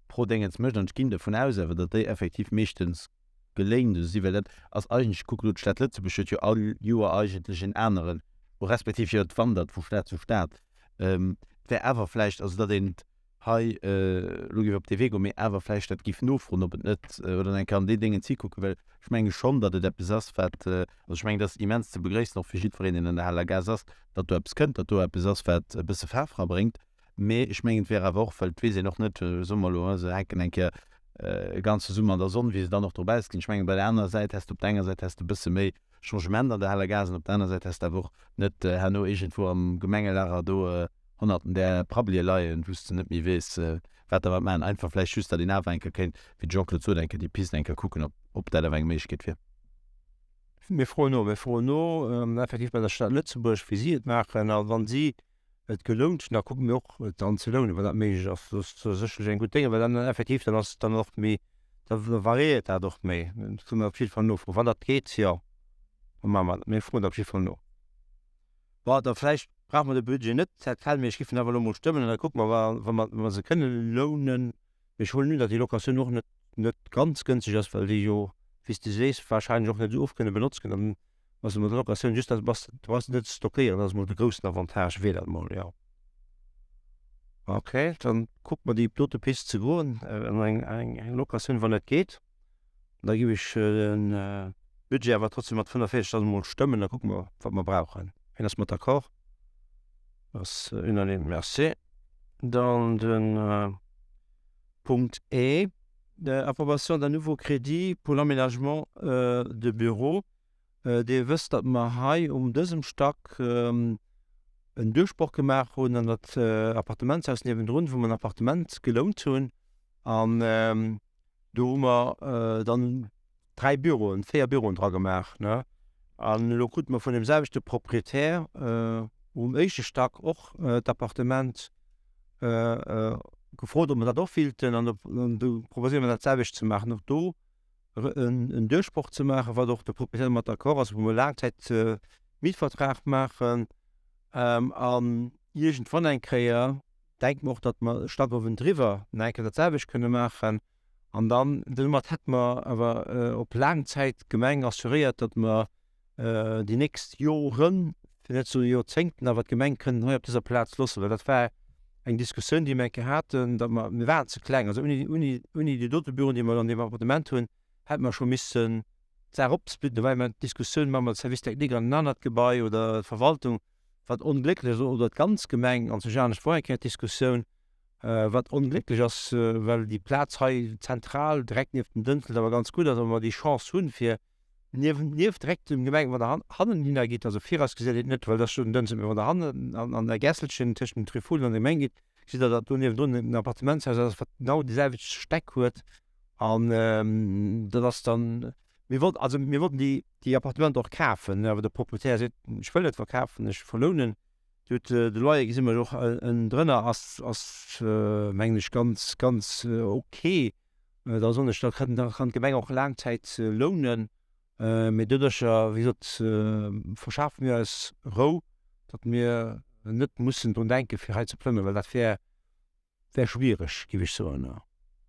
pro Déngens mécht, an ech ginn dervun aus awer, datt déi effektiv meeschtens geléint esou sinn, well dat ass eigentlech, kuck elo d'Stad Lëtzebuerg huet jo all Joer eigentlech en aneren, respektiv jo et wandert vu Stad zu Stad, et wär awer vläicht, also datt een hei elo géif op dee Wee goen, mee awer vläicht dat géif nofroen, ob et net, oder eng Kéier an déi Déngens hikucken, well ech menge schonn, datt et eppes ass, wat, also ech mengen, dat ass immens ze begréissen, och fir jiddwereen, deen an der Haler Gaass ass, datt do eppes kënnt, datt do eppes ass, wat e bësse Faarf rabréngt. Mee ech mengen, et wär awer och, well et weess een och net, soe mer elo, se hänken eng Kéier e ganze Summer an der Sonn, wéi se dann och drop ausginn. Ech mengen, bei der anerer Säit häss de op der enger Säit häss de e bësse méi Changement an der Haler Gaass an op der aner Säit häss de awer och net herno iergendwou am Gemengelager do honnerten där Prabblie leien, wou s de net méi weess, wat dermat maachen. Einfach vläicht just, datt een awer eng Kéier kéint, wéi de Jean-Claude sot, eng Kéier déi Pist eng Kéier kucken, ob, ob dat awer eng Méiglechkeet wier. Mir froen no, mir froen no effektiv bei der Stad Lëtzebuerg, wéi si et maachen. A wann si et gelount hunn, da kucke mir och et dann ze lounen, wann dat méiglech ass. Dat ass sécherlech eng gutt Déng, well dann effektiv, dann ass et dann och méi, da variéiert dat och méi. Dat kënne mer op jidde Fall nofroen. Wann dat geet, jo, da maache mer dat. Mir froen dat op jidde Fall no. Bon, da vläicht. Brauche mer de Budget net tel quel, mee ech géif en awer elo emol stëmmen an da kucke mer, wa mer, wa mer se kënne lounen. Mee ech huelen un, datt déi Locatioun och net, net ganz gënschteg ass, well déi jo, wéi s de sees, wahrscheinlech och net esou oft kënne benotzt ginn. Dann ass mat der Locatioun just, datt bass, du brauchs net ze stockéieren, dat ass emol de groussen Avantage, wier dat emol, jo. Okay, dann kucke mer déi dote Pist ze goen, an eng, eng Locatioun, wann et geet. Da géif ech de Budget awer trotzdem mat 45.000 emol stëmmen, da kucke mer, wat mer brauchen. Wien ass mat d'accord? Ass unanime. Merci. Dann de Punkt E, Approbation d'un nouveau crédit pour l'aménagement de bureaux. Dir wësst, datt mer hei um dësem Stack en Duerchbroch gemaach hunn an dat Appartementshaus niewendrun, wou mer en Appartement gelount hunn. An do hu mer dann dräi Büroen, véier Büroen dra gemaach, ne. An elo krute mer vun deem selwechte Proprietär um éischte Stack och d'Appartement gefrot, ob mer dat och willten. An do proposéiere mer dat selwecht ze maachen, och do en Duerchbroch ze maachen, wat och de Proprietär domat d'accord ass, wou mer Laangzäit-Mietvertrag maachen. An iergendwann eng Kéier denke mer och, datt mer e Stack uewendriwwer nach eng Kéier dat selwecht kënne maachen. An dann, domat hätte mer awer op laang Zäit d'Gemeng assuréiert, datt mer déi nächst Joren, fir net ze soen Joerzéngten, awer d'Gemeng kënnen hei op dëser Plaz loossen. Well dat war eng Diskussioun, déi mer eng Kéier haten, datt mer, mir waren ze kleng, also ouni, ouni, ouni déi dote Büroen, déi mer an deem Appartement hunn, hätte mer scho missen d'Saach opsplitten. Do war ëmmer d'Diskussioun, Maache mer de Service technique an en anert Gebai oder d'Verwaltung, wat onglécklech ass, oder d'ganz Gemeng an sech anescht. War eng Kéier d'Diskussioun. Wat onglécklech ass, well déi Plaz hei zentral direkt nieft dem Dënzelt awer ganz gutt ass a mer déi Chance hunn, fir niewent, nieft direkt dem Gemeng, wann Der hannenhinner gitt, also viraus gesäit een et net, well et ass jo den Dënzelt, mee wann Der hannen an der Gässelchen tëscht dem Trifoulen an der Gemeng gitt, gesitt Der, datt do niewendrun en Appartementshaus ass, wat genau déi selwecht Stäck huet. An dat ass dann, mir wollten, also mir wollten déi, déi Appartementer och kafen, awer de Proprietär seet, ech wëll net verkafen, ech verlounen. Huet de Loyer gesi mer och ënnendrënner ass ass mengen ech ganz ganz ok. Da soen ech, da kann da kann d'Gemeng och laang Zäit lounen. Mee doduercher, wéi gesot, verschafe mir eis Rou, datt mir net mussen drun denke fir hei ze plëmmen, well dat wär Wär schwiereg, géif ech soen.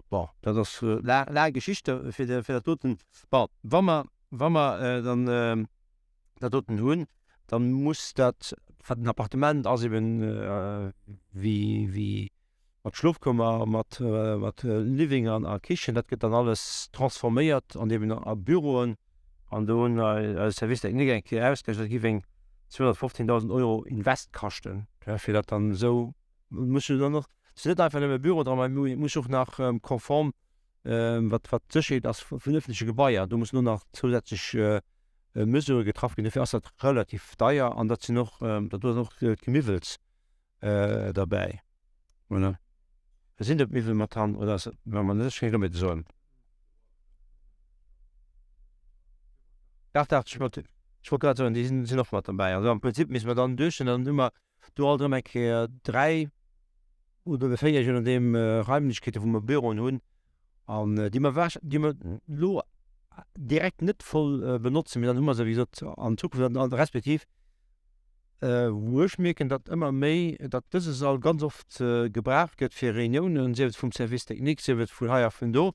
Bon, dat ass laang Geschichte fir dat doten. Bon, wa mer, wa mer dann dat doten hunn, da muss dat, wat en Appartement ass, eben wéi, wéi mat Schlofkummer, mat, mat Living an a Kichen, dat gëtt dann alles transforméiert an eben a Büroen. An do hunn eis Service technique eng Kéier ausgerechent, dat géif eng 215.000 Euro Invest kaschten, fir dat dann esou Muss jo dann och, et ass net einfach nëmme Büro dran, mä et muss och nach konform, wat wat d'Sécherheet ass vun ëffentleche Gebaier, do mussen och nach zousätzlech Mesurë getraff ginn. Dofir ass dat relativ deier an dat sinn och, dat do ass och d'Gemiwwels derbäi. Voilà. Sinn do d'Miwwel mat dran oder ass dat, ma mer net, ech kann net méi soen. Dach, dach, ech wollt, ech wollt grad soen, déi sinn sinn och mat derbäi. Also am Prinzip misste mer dann duerchginn, dann hu mer do alt erëm eng Kéier 3 oder 4, je nodeem, Raimlechkeete wou mer Büroen hunn an déi mer wahrsch-, déi mer elo direkt net voll benotzen, mee dann hu mer se wéi gesot an Zukunft an respektiv wou ech mierken, datt ëmmer méi, datt dëse Sall ganz oft gebraucht gëtt fir Reuniounen, sief et vum Service technique, sief et vun hei a vun do,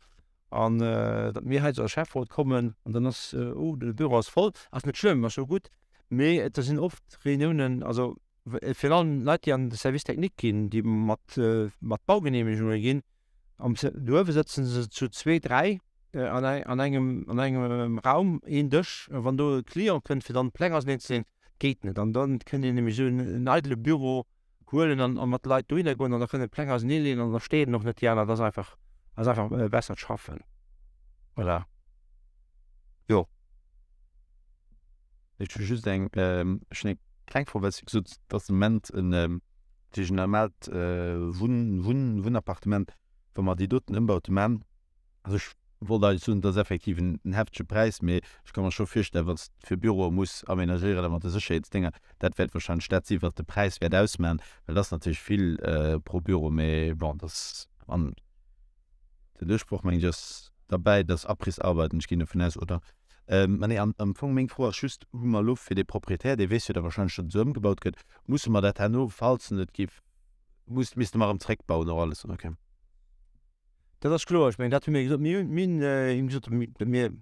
an datt mir hei als Schäfferot kommen an dann ass, oh de Büro ass voll, ass net schlëmm, ass jo gutt, Mee et sinn oft Reuniounen, also virun allem Leit, déi an de Service technique ginn, déi mat mat Baugeneemegunge ginn, am do uewe sëtze se zu zwee, dräi an an engem an engem Raum, een Dësch. Wann do e Client kënnt, fir dann d'Pläng auserneenzeleeën, geet net. An da kënnt een nämlech esou en eidele Büro huelen an a mat Leit dohinner goen an da kënnen d'Pläng auserneeleeën an da steeën och net déi aner. Dat ass einfach ass einfach bessert Schaffen. Voilà. Jo. Ech hu just eng, ech hunn eng kleng Fro, well s du gesot hues, et ass de Moment en, natierlech en normaalt Wunn, Wunn, Wunnappartement. Wa mer déi doten Ëmbaute man, also ech wollt eigentlech soen, et ass effektiv en heftege Präis, mee ech ka mer scho virstellen, wann s de fir Büroe muss aménagéieren a mat de Sécherheetsdénger, dat wäert wahrscheinlech dat sinn, wat de Präis wäert ausman, well et ass natierlech vill pro Büro, mee bon, dat ass an. Den Duerchbroch, mengen ech, ass derbäi, dass Abrissarbeiten, ech ginn dovun aus, oder? Mä nee, am Fong meng Fro ass just, hu mer elo fir dee Proprietär, dee weess jo da wahrscheinlech, datt et esou ëmgebaut gëtt, musse mer dat herno, falls en et géif, muss, misste mer erëm zréckbauen och alles? Okay. Dat ass kloer. Ech mengen, dat hu mir gesot. Mir hunn, mir hunn him gesot, datt mir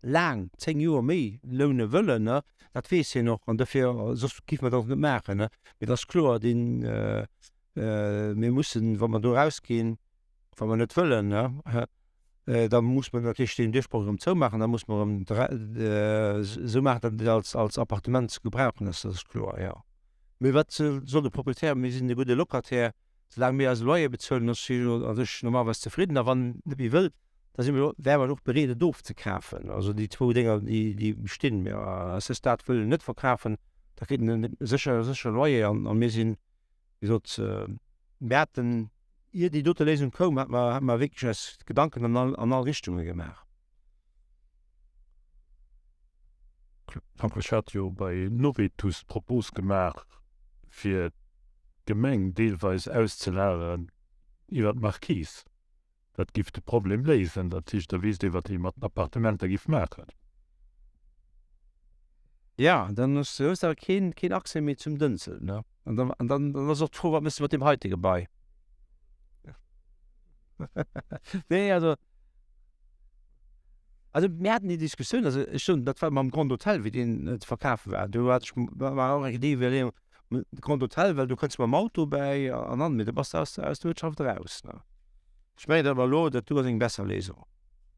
laang, 10 Joer méi loune wëllen. Dat weess hien och an dofir, soss géife mer dat och net maachen. Mee et ass kloer, deen, mir mussen, wa mer do erausginn, wa mer net wëllen, da muss mer natierlech deen Duerchbroch erëm zoumaachen, da muss mer erëm esou maachen, datt et als, als Appartement ze gebrauchen ass, dat ass kloer, jo. Mee wat soll de Proprietär, mir sinn e gudde Locataire, soulaang mir eise Loyer bezuelen, ass hie jo a sech normalerweis zefridden a wann en net méi wëll, da si mer, wäre mer och bereet et ofzekafen. Also déi zwou Dénger, déi, déi bestinn, mee à ce stade wëll en net verkafen, da kritt en e sécher, séchere Loyer an a mir sinn, Wéi gesot, mir haten, ier déi dote Léisung koum, hate mer, hate mer wierklech eis Gedanken an all, an all Richtunge gemaach. Ech hat jo bei Novetus d'Propos gemaach, fir d'Gemeng deelweis auszelageren iwwer d'Marquise. Dat giff de Problem léisen. Dat heescht, da weess ee, wat ee mat den Appartementer giff maachen. Ja, dann hues du awer keen, keen Accès méi zum Dënzel, ne? An dann, an dann, dann ass och d'Fro, wat méchs du mat deem heite Gebai? Nee, also, also mir haten déi Diskussioun, also ech soen, dat war mam Grand Hôtel, wéi deen ze verkafe war, do hat ech, war och eng Idee, well Grand Hôtel, well do kënns de mam Auto bäi an an, mee da bass de aus der Uertschaft eraus, ne? Ech mengen awer elo, dat do ass eng besser Léisung.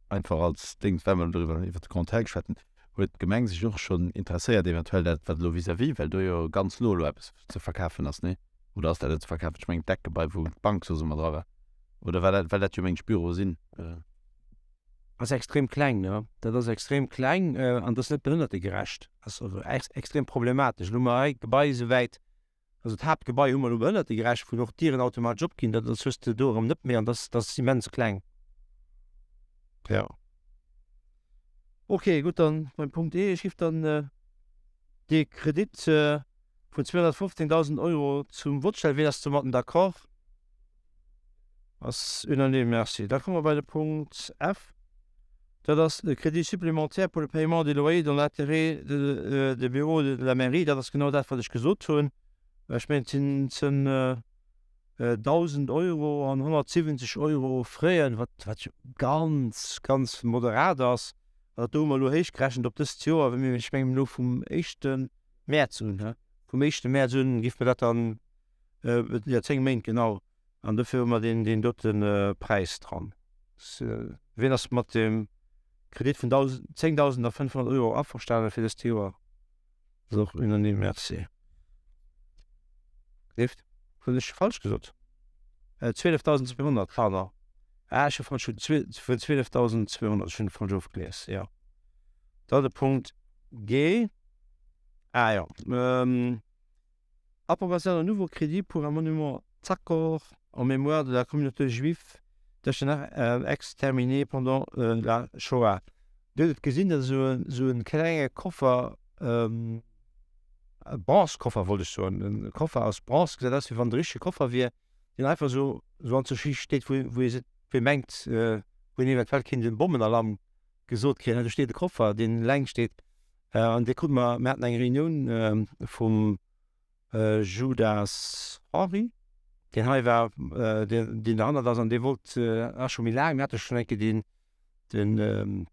Einfach als Dings, well mer elo doriwwer, iwwert de Grand Hôtel geschwat hunn, huet d'Gemeng sech och schonn interesséiert eventuell dat, wat elo vis-à-vis, well do jo ganz no elo eppes ze verkafen ass, nee? Oder ass dat net ze verkafen? Ech mengen d'Eckgebai, wou d'Bank soss ëmmer dra war, oder war dat, well dat jo meng ech Büroe sinn. Ass extrem kleng, ne? Dat ass extrem kleng an dat ass net behënnertegerecht. Ass also extrem problematesch. Elo hu mer hei d'Gebai esouwäit, also d'Haaptgebai hu mer elo behënnertegerecht, wou och d'Dieren automatesch opginn. Dat hues de do erëm net méi an dat ass immens kleng. Jo. Ok, gutt, dann beim Punkt E. Ech géif dann dee Kredit vun 215.000 Euro zum Vott stellen. Wien ass domatten d'accord? Ass unanime. Merci. Da komme mer bei de Punkt F. Dat ass de Crédit supplémentaire pour le paiement des loyers dans l'intérêt des bureaux de la mairie. Dat ass genau dat, wat ech gesot hunn. Ech mengen, et sinn zënn 1.000 Euro an 170 Euro Frais, wat, wat jo ganz, ganz moderat ass. An dat do hu mer elo héichgerechent op dëst Joer, well mir, ech mengen, elo vum éischte Mäerz un, he, vum éischte Mäerz un géife mer dat dann, Jo, 10 Méint, genau. An dofir hu mer deen, deen dote Präis dran. Wien ass mat dem Kredit vun 10.500 Euro averstanen fir dëst Joer? Ass och unanime. Merci. Leeft? Hunn ech falsch gesot? 12.200, pardon. Ah, ech hu falsch, vun 12.200, ech hunn falsch ofgelies, jo. Dann de Punkt G. Ah jo. Approbation d'un nouveau crédit pour un monument Tsakor en mémoire de la communauté juive d'Echternach exterminée pendant la Shoah. Dir hutt et gesinn, dat ass esou e klenge Koffer, e Bronzekoffer wollt ech soen, e Koffer aus Bronze, gesäit aus wéi wann et e richtege Koffer wier, deen einfach esou an zur Schicht steet, wou ee mengt, wou een eventuell kéint e Bommenalarm gesot kréien, do steet e Koffer, deen eleng steet. An dee krute mer, mir haten eng Reunioun vum Judas Henri, deen hei war, deen derhannert ass, an dee wollt, ass scho méi laang, mir hate schonn eng Kéier deen, de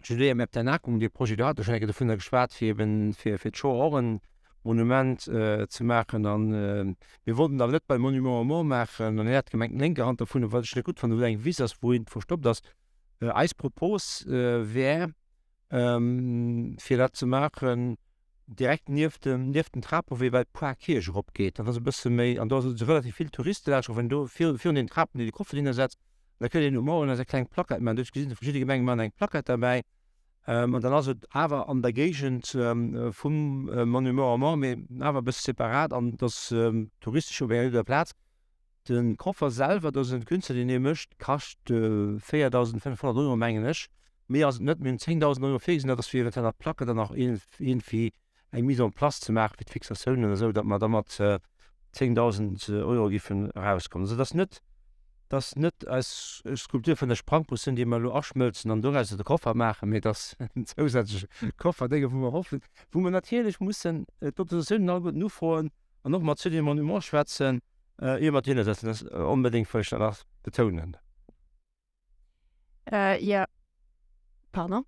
Judaeum Epternacum, dee Projet, do hate mer schonn eng Kéier dovunner geschwat, fir eben fir d'Shoah och e Monument ze maachen. An mir wollten et awer net beim Monument aux Morts maachen. An hien hat gemengt, lénker Hand dovun, wat ech net gutt fannen, wou eng Wiss ass, wou een verstoppt ass, Eis Propos wär, fir dat ze maachen direkt nieft dem, nieft dem Trapewee, well d'Poarkierch eropgeet. Dat ass e bësse méi, an do ass et relativ vill Touriste laanscht, och wenn do virun den Trapen déi de Koffer hinner setzt, da kënnt een um Morgen eis eng kleng Plaquette maachen. Do huet ech gesinn, verschidde Gemenge maachen eng Plaquette derbäi. An dann ass et awer an der Géigend vum Monument aux Morts, mee awer e bësse separat an et ass touristesch op enger gudder Plaz. De Koffer selwer, dat ass en Künstler deen dee mécht, kascht 4.500 Euro mengen ech. Méi ass et net. Mir hunn 10.000 Euro virgesinn, dat ass fir eventuell nach d'Placke dann nach iergendwéi eng Mise en place ze maachen, fir d'Fixatiounen an esou, datt mer da mat 10.000 Euro giffen erauskommen. Also et ass net. Dass net eis Skulptur vun der Sprangbuss sinn, déi mer elo aschmëlzen an dorausser de Koffer maachen, mee dass en zousätzleche Koffer, dee wou mer hoffen, wou mer natierlech mussen d'Autorisatiounen alleguerten ufroen an och mat Cité Monuments schwätzen, ier mer d'hinne setzen. Dat onbedéngt wëll ech dat nach betounen. Jo, pardon.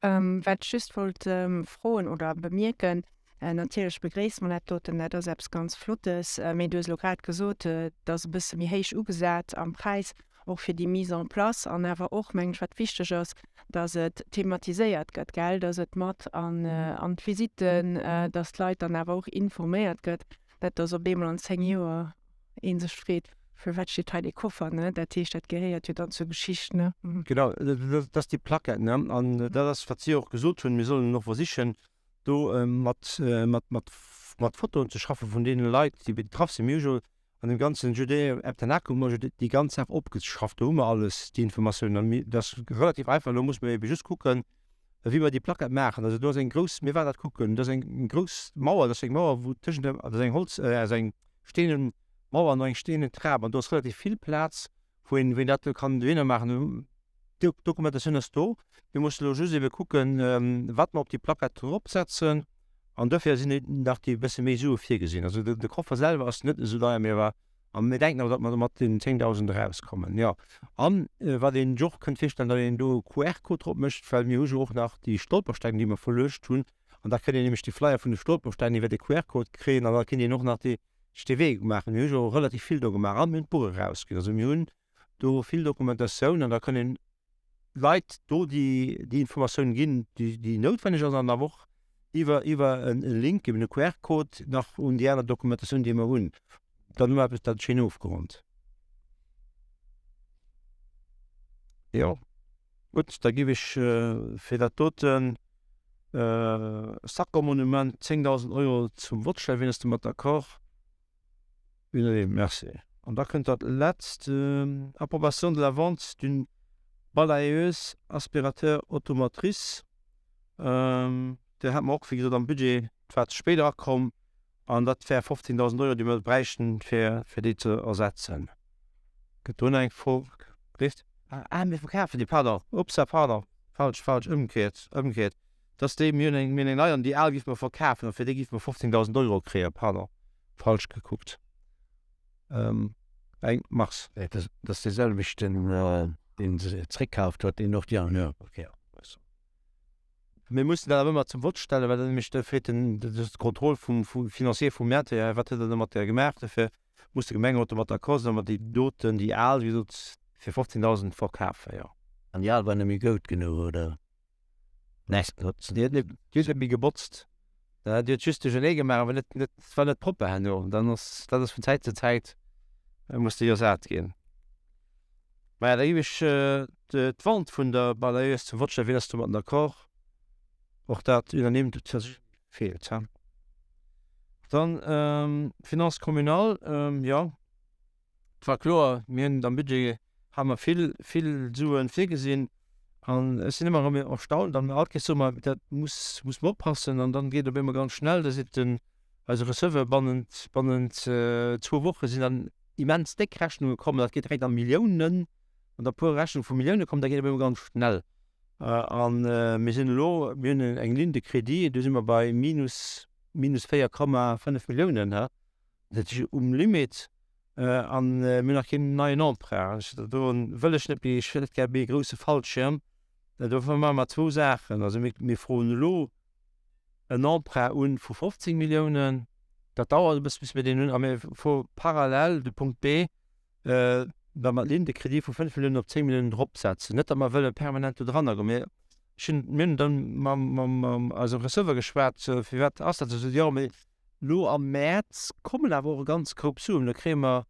Wat ech just wollt froen oder bemierken, natierlech begréisse mer dat doten, dat ass eppes ganz Flottes, mee du hues elo grad gesot, et ass e bësse méi héich ugesat am Präis, och fir déi Mise en place an awer och, mengen ech, wat wichteg ass, dass et thematiséiert gëtt, gell, dass et mat an d'Visitten, dass d'Leit dann awer och informéiert gëtt, net dass op eemol an 10 Joer ee sech freet, Firwat steet hei dee Koffer, ne? Dat heescht, dat gehéiert jo dann zur Geschicht, ne? Genau, dat ass déi Plaquette, ne? An dat ass, wat si och gesot hunn, mir sollen och versichen, do mat, mat, mat, mat Fotoen ze schaffe vun deene Leit, déi betraff sinn. Mir hu jo an deem ganzen Judäa Eptanakum hu mer jo déi ganz Saach opgeschafft, do hu mer alles, déi Informatiounen. An mir, dat ass relativ einfach, elo muss mer ebe just kucken, wéi mer déi Plaquette maachen. Also do ass eng grouss, mir waren dat kucken, do ass eng grouss Mauer, dat ass eng Mauer, wou tëschent der, dat ass eng Holz, ass eng steenen Mauer an eng steenen Trap an do ass relativ vill Plaz, wou een, wou een dat kann dohinner maachen. D'Dokumentatioun ass do. Mir mussen elo just ebe kucken, wat mer op déi Plaquette dropsetzen an dofir sinn nach déi bësse méi Sue virgesinn. Also de Koffer selwer ass net esou deier, mee awer, a mir denken awer, datt mer mat den 10.000 erauskommen, jo. An wat een sech och kënnt virstellen, datt een do e QR-Code drop mécht, well mir hu jo och nach déi Stolpersteng, déi mer verluecht hunn an da kënnt een nämlech déi Flyer vun de Stolpersteng iwwer de QR-Code kréien an da kéint een och nach déi dee Wee gemaach. Mir hu jo relativ vill do gemaach a mir hunn d'Buch erausginn. Also mir hunn do vill Dokumentatioun an da kënn een Leit do déi déi Informatioun ginn, déi déi noutwenneg ass an awer och iwwer iwwer en Link, eben e QR-Code nach un déi aner Dokumentatioun, déi mer hunn. Dann hu mer eppes dat schéin ofgeronnt. Jo, gutt, da géif ech fir dat doten Sackermonument, 10.000 Euro zum Vott stellen. Wien ass domat d'accord? Unanime, merci. An da kënnt dat Letzt, Approbation de la vente d'une balayeuse aspirateur automotrice. Déi hate mer och, wéi gesot, am Budget, dat war ze spéit erakomm. An dat wär 15.000 Euro, déi mer bräichten, fir déi ze ersetzen. Gëtt do nach eng Fro? Léift? Ah, mir verkafen déi, pardon, upsa, pardon, falsch, falsch, ëmgekéiert, ëmgekéiert. Dat ass déi, mir hunn eng, mir hunn eng nei an déi al géife mer verkafen a fir déi géife mer 15.000 Euro kréien, pardon, falsch gekuckt. Eng Mars. Dat ass dee selwechten, deen se zréckkaaft huet, deen och déi aner. Okay. Mir mussen dat awer ëmmer zum Vott stellen, well dat nämlech da freet den de Contrôle vum vum Financier vum Maire, wat huet Der domat gemaach? Dofir muss de Gemengerot domat d'accord sinn, datt mer déi doten, déi al, wéi gesot, fir 15.000 verkafen, jo. An déi al war net méi goud genuch, oder? Nee, déi huet net, déi huet net méi gebotzt. Déi huet just duerchernee gemaach, awer net, net, et war net propper herno. Dann ass, dat ass vun Zäit zu Zäit muss déi ersat ginn. Maja, da géif ech d'Vente vun der Balayeuse zum Vott stellen. Wien ass domatten d'accord? Och dat unanime, dat huet gefeelt, he? Dann d'Finance communale, jo, et war kloer, mir hunn am Budget ha mer vill, vill Sue virgesinn. An ech sinn ëmmer erëm erstaunt an all Kéiers soe mer, dat muss, muss mer oppassen. An dann geet et op eemol ganz schnell, da seet den, eise Receveur bannent, bannent zwou Woche sinn dann immens déck Rechnunge kommen, dat geet direkt a Milliounen, wann da puer Rechnunge vu Millioune kommen, da geet et op eemol ganz schnell. A mir sinn elo, mir hunn eng Ligne de crédit, do si mer bei minus, minus 4,5 Milliounen, dat ass um Limit. A mir hunn nach keen neien Emprunt. Do wëll ech net méi, ech hätt gär méi e grousse Fallschirm. Dofir maache mer zwou Saachen, also mir froen elo en Emprunt un vu 15 Milliounen, dat dauert e bësse bis mir deen hunn, a mir froe parallel de Punkt B, datt mer d'Ligne de crédit vu 5 Milliounen op 10 Milliounen eropsetzen. Net datt mer wëlle permanent do dranner goen, mee ech hunn, mir hunn dann mam, mam, mam eisem Receveur geschwat, firwat ass dat esou? Jo, mee Lo am Mäerz kommen awer och e ganz Koup Suen. Da kréie mer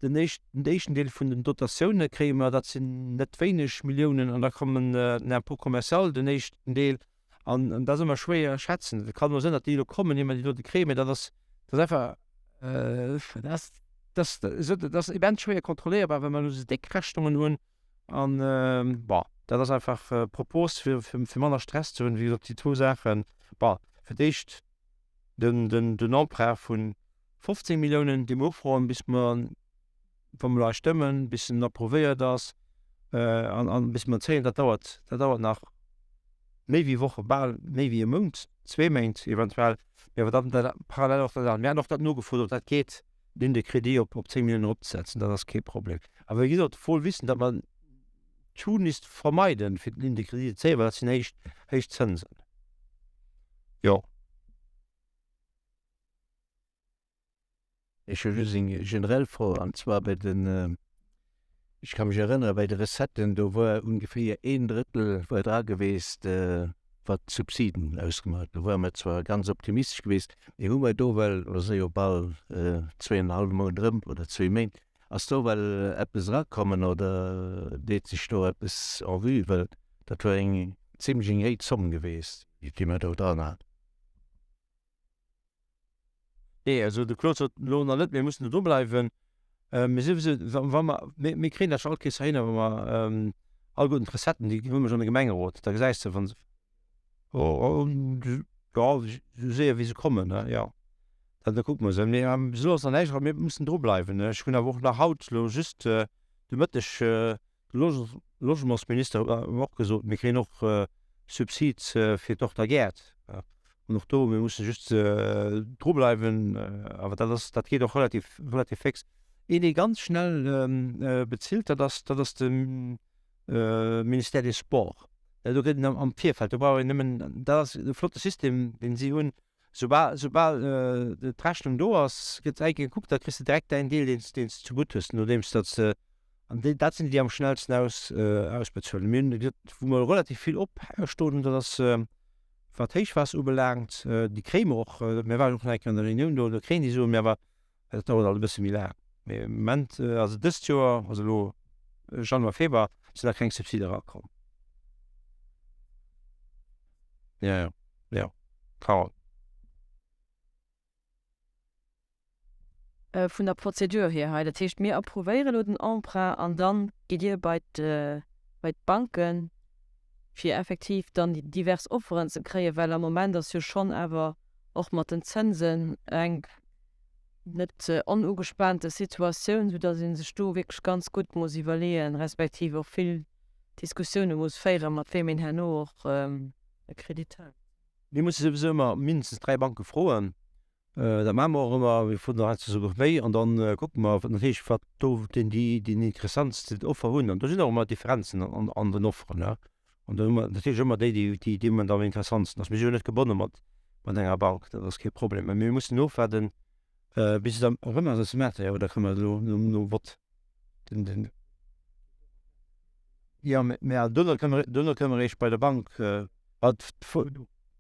den éischten, den éischten Deel vun den Dotatioune kréie mer, dat sinn net wéineg Milliounen, an da kommen den Impôt commercial, den éischten Deel. An dat ass ëmmer schwéier schätzen. Et kann elo sinn, datt déi elo kommen, ier mer déi dote kréien, mee dat ass, dat ass einfach, dat ass, dat ass, dat ass immens schwéier kontrolléierbar, well mer elo esou déck Rechnungen hunn. An, bon, dat ass einfach d'Propos, fir, fir manner Stress ze hunn, wéi gesot, déi zwou Saachen. Bon, fir d'éischt den, den, den Emprunt vu 15 Milliounen, dee mer ufroen, bis mer. wa mer elo hei stëmmen, bis en approuvéiert ass an an bis mer en zéien, dat dauert, dat dauert nach méi wéi Woche, bal méi wéi e Mount, zwee Méint eventuell. Mee awer dann dat parallel och dat anert. Mir haten och dat nogefrot, ob dat geet, d'Ligne de crédit op op 10 Milliounen eropzesetzen. Dat ass kee Problem. Awer wéi gesot, voll wissen, datt mer tunlichst vermeiden, fir d'Ligne de crédit ze zéien, well dat sinn héich, héich Zënsen. Jo. Ech hu just eng generell Fro, an zwar bei den, ech ka mech erënnere bei de Recetten, do war ongeféier een Drëttel war dra geweest, wat d'Subsiden ausgemaach huet. Do ware mer zwar ganz optimistesch geweest, mee hu mer do well, elo si jo bal zweeënhallwe Mount erëm oder zwee Méint, ass do well eppes erakommen oder deet sech do eppes en vue? Well dat war eng zimlech eng héich Zomm geweest, déi mer do dran haten. Nee, also de Claude sot elo nach net, mir mussen do drubleiwen. Mir si souwisou, wa mer, mir, mir kréien dat scho all Kees heihinner, wa mer alleguerten d'Recetten, déi hu mer schonn de Gemengerot, da gesäis de, wa se, jo, esou séier wéi se kommen, ne, jo, da, da kucke mer se. Mee bis elo ass nach näischt era, mir mussen drubleiwen. Ech hunn awer och nach haut elo just de Mëtteg De Logementsminister huet mer och gesot, mir kréien och Subsid fir d'Horter Gäert. An och do, mir musse just drubleiwen, awer dat ass, dat geet och relativ, relativ féx. Een, dee ganz schnell bezilt, dat ass, dat ass de Ministère des Sports. Do gëtt en am Virfeld, do brauch een nëmmen, dat ass e flotte System, deen si hunn, Soubal, soubal d'Rechnung do ass, gëtt eng Kéier gekuckt, da kriss de direkt däin Deel, deen s, deen s de zegutt hues, nodeems datt s de, an déi, dat sinn déi, déi am schnellsten aus, ausbezuelen. Mir hunn gesot, wou mer relativ vill opstoen hunn, dat ass, wat d'Héichwaasser ubelaangt, déi kréie mer och, mir waren och nach eng Kéier an der Reunioun do, do kréien déi Suen, mä awer dat dauert alt e bësse méi laang. Mee am Moment, also dëst Joer, also elo Januar, Februar, sinn nach keng Subside erakomm. Jo, jo. Jo, Carole. Vun der Prozedur hier hei, dat heescht, mir approuvéiere elo den Emprunt an da gitt Dir bei d'Banken, fir effektiv dann déi divers Offeren ze kréien, well am Moment ass jo schonn awer och mat den Zënsen eng net onugespaante Situatioun, soudass ee sech do wierklech ganz gutt muss iwwerleeën, respektiv och vill Diskussioune muss féieren, mat weem een herno och e Kredit hëlt. Mir musse souwisou ëmmer mindestens 3 Banke froen. Dat maache mer och ëmmer. Mir froen der heiansdo souguer méi. An da kucke mer natierlech, wat do déi interessantsten Offer hunn. An do sinn och ëmmer Differenzen an den Offeren. An do hu mer natierlech ëmmer déi, déi dee Moment am interessantsten ass. Mir si jo net gebonne mat enger Bank, dat ass kee Problem. Mä mir mussen ofwaarden, bis et erëm ass. Jo, da kënne mer elo nom Vott den. Jo, mä duerno kënne mer, duerno kënne mer eréischt bei der Bank, wat,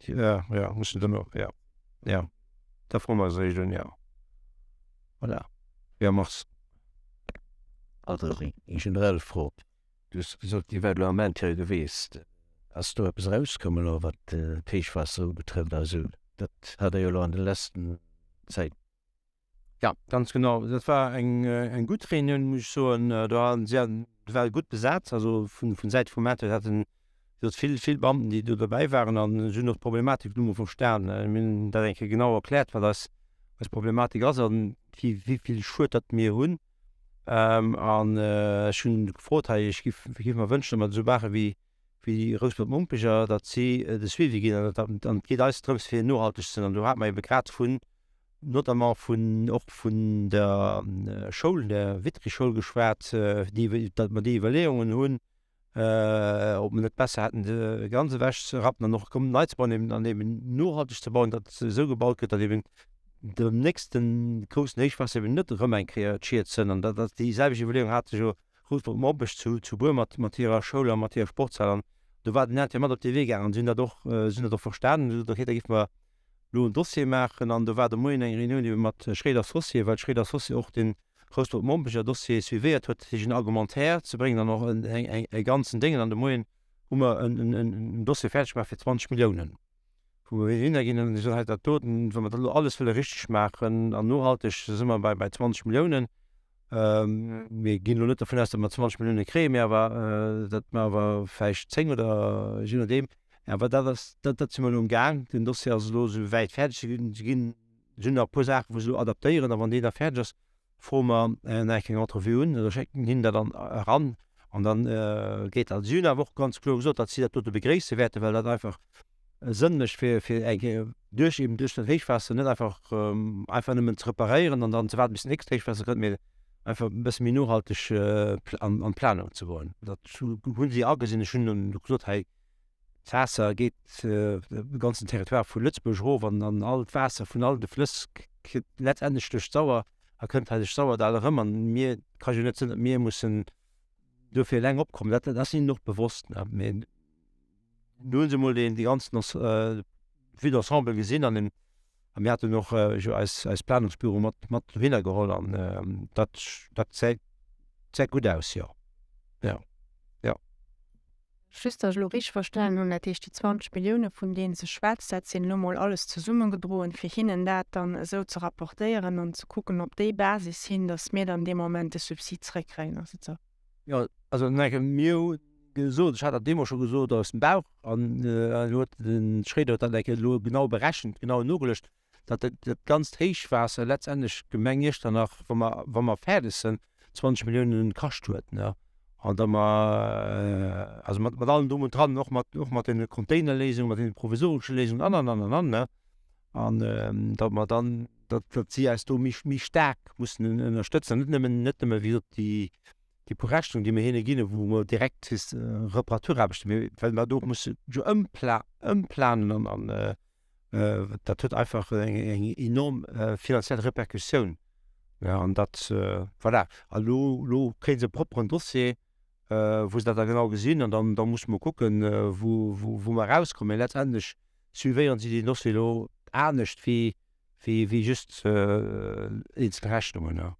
jo, jo, mussen duerno, jo, jo, da froe mer se eréischt un, jo. Voilà. Jo, Mars. Also eng generell Fro, Du hues gesot, Dir waart elo am Intérieur geweest. Ass do eppes erauskomm elo, wat d'Héichwaasser ubetrëfft a esou? Dat hat Der jo elo an der leschten Zäit. Ja, ganz genau. Dat war eng, eng gutt Reunioun, muss ech soen. Do haten si haten, do war gutt besat, also vun, vun Säit vum Maître haten gesot vill, vill Beamten, déi do dobäi waren an si hunn och d'Problematik dunn emol verstan. Mir hunn dat eng Kéier genau erkläert, wat eis, eis Problematik ass an wéi, wéi vill Schued datt mir hunn. An ech hunn gefrot hei, ech giff, giff mer wënschen, datt mer esou maache wéi, wéi Rouspert-Mompech, datt si de Suivi ginn. An dat, an et geet eis drëms fir nohalteg ze sinn. An do hate mer ebe grad vun notamment vun och vun der Schoul, der Vitry-Schoul geschwat, déi, datt mer déi Iwwerleeungen hunn, ob mer net besser hätten se ganz ewech ze rappen an och komm nei ze bauen eben an eben nohalteg ze bauen, datt se esou gebaut gëtt, datt eben dem nächste groussen Héichwaasser eben net erëm eng Kéier d'Schied sënn. An dat ass déi selwecht Iwwerleeung hat sech jo Rouspert-Mompech zu zu Buer mat mat hirer Schoul a mat hirer Sportshal an do war den Intérêt mat op dee Wee gaangen an si hunn dat och, si hunn dat och verstanen, hunn gesot, okay, da géife mer elo en Dossier maachen an do war de Moien eng Reunioun ebe mat Schréider Associés, well Schréider Associés och de Rouspert-Mompecher Dossier suivéiert huet, fir en Argumentaire ze bréngen an och e ganzen Déngen. An de Moien hu mer en Dossier fäerdeg gemaach fir 20 Milliounen, wou mer hinner ginn an gesot hunn, hei dat doten, wa mer dat elo alles wëlle richteg maachen an nohalteg, da si mer bei 20 Milliounen. Mir ginn elo net dovun aus, datt mer 20 Millioune kréien, mee awer, datt mer awer vläicht 10 oder je nodeem. Awer dat ass, dat, dat si mer elo am Gaang. Den Dossier ass elo esou wäit fäerdeg. Si ginn, si hunn nach e puer Saachen, wou se elo adaptéieren. A wann deen da fäerdeg ass, Froe mer nach eng Entrevue un oder schécken hinnen dat dann eran an dann geet dat. Si hunn awer och ganz kloer gesot, datt si dat dote begréisse wäerten, well dat einfach Sënn mécht fir fir eng Kéier duerch eben duerch dat Héichwaasser net einfach einfach nëmmen ze reparéieren an dann ze waarden bis d'nächst Héichwaasser kënnt, mee einfach e bësse méi nohalteg an an d'Planung ze goen. Dat hu si agesinn. Ech hunn dann gesot, hei d'Waasser geet de ganzen Territoire vu Lëtzebuerg erof an an all d'Waasser vun all de Flëss kritt letztendlech duerch d'Sauer a kënnt hei duerch d'Sauerdal erëm an mir, et ka jo net sinn, datt mir mussen dofir eleng opkommen. Dat dat ass hinnen och bewosst, ne. Mee Do hunn se emol deen dee ganzen Vue d'ensemble gesinn an a mir haten och jo eis eis Planungsbüro mat mat dohinner geholl an dat dat gesäit gesäit gutt aus, jo. Jo, jo. Just, datt ech elo richteg verstanen hunn, dat heescht déi 20 Millioune vun deenen se schwätzt, dat sinn elo mol alles zesummegedroen, fir hinnen dat dann esou ze rapportéieren an ze kucken op déi Basis hin, datt mir dann dee Moment de Subsid zréckkréien, ass et esou? Jo, also mir hu gesot, ech hat dat deemools scho gesot aus dem Bauch, an elo huet de Schréider huet dat eng Kéier elo genau berechent, genau nogeluecht, datt dat ganzt Héichwaasser letztendlech d'Gemeng Iechternach, wa mer, wa mer fäerdeg sinn, 20 Milliounen kascht huet, ne. An da mer, also mat, mat allem drum und dran, och mat, och mat deene Containerléisungen, mat deene provisoresche Léisungen an, an, an, an, an, ne. An datt mer dann, datt, datt si eis do méi, méi staark mussen ënnerstëtzen, net nëmmen, net nëmme wéi gesot déi, déi puer Rechnungen, déi mir hinne ginn, wou mer direkt Reparaturaarbechten, mee well mer do och musse jo ëmpla, ëmplanen an, an dat huet einfach eng, eng enorm finanziell Repercussioun. Jo, an dat, voilà. A lo, lo kréie se e propperen Dossier, wou se dat da genau gesinn an dann, da musse mer kucken, wou, wou, wou mer erauskommen. Mee letztendlech suivéieren si deen Dossier elo anescht wéi, wéi, wéi just eenzel Rechnungen, jo.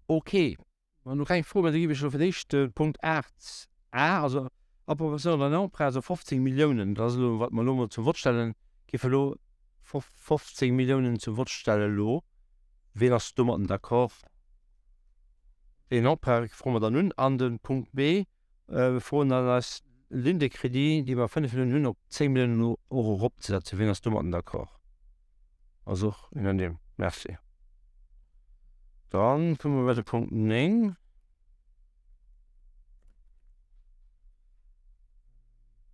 Ok, wann elo keng Froe méi sinn, da géif ech elo fir d'éischt de Punkt 8 a, also Approbation d'un emprunt, also 15 Milliounen, dat ass elo wat mer elo emol zum Vott stellen, géif elo 15 Milliounen zum Vott stellen elo. Ween ass domatten d'accord? Deen Emprunt froe mer dann un. An de Punkt b, Mir froen dann eis Ligne de crédit, déi mer 5 Milliounen hunn, op 10 Milliounen och eropzesetzen. Wien ass domatten d'accord? Ass och unanime. Merci. Dann komme mer bei de Punkt 9.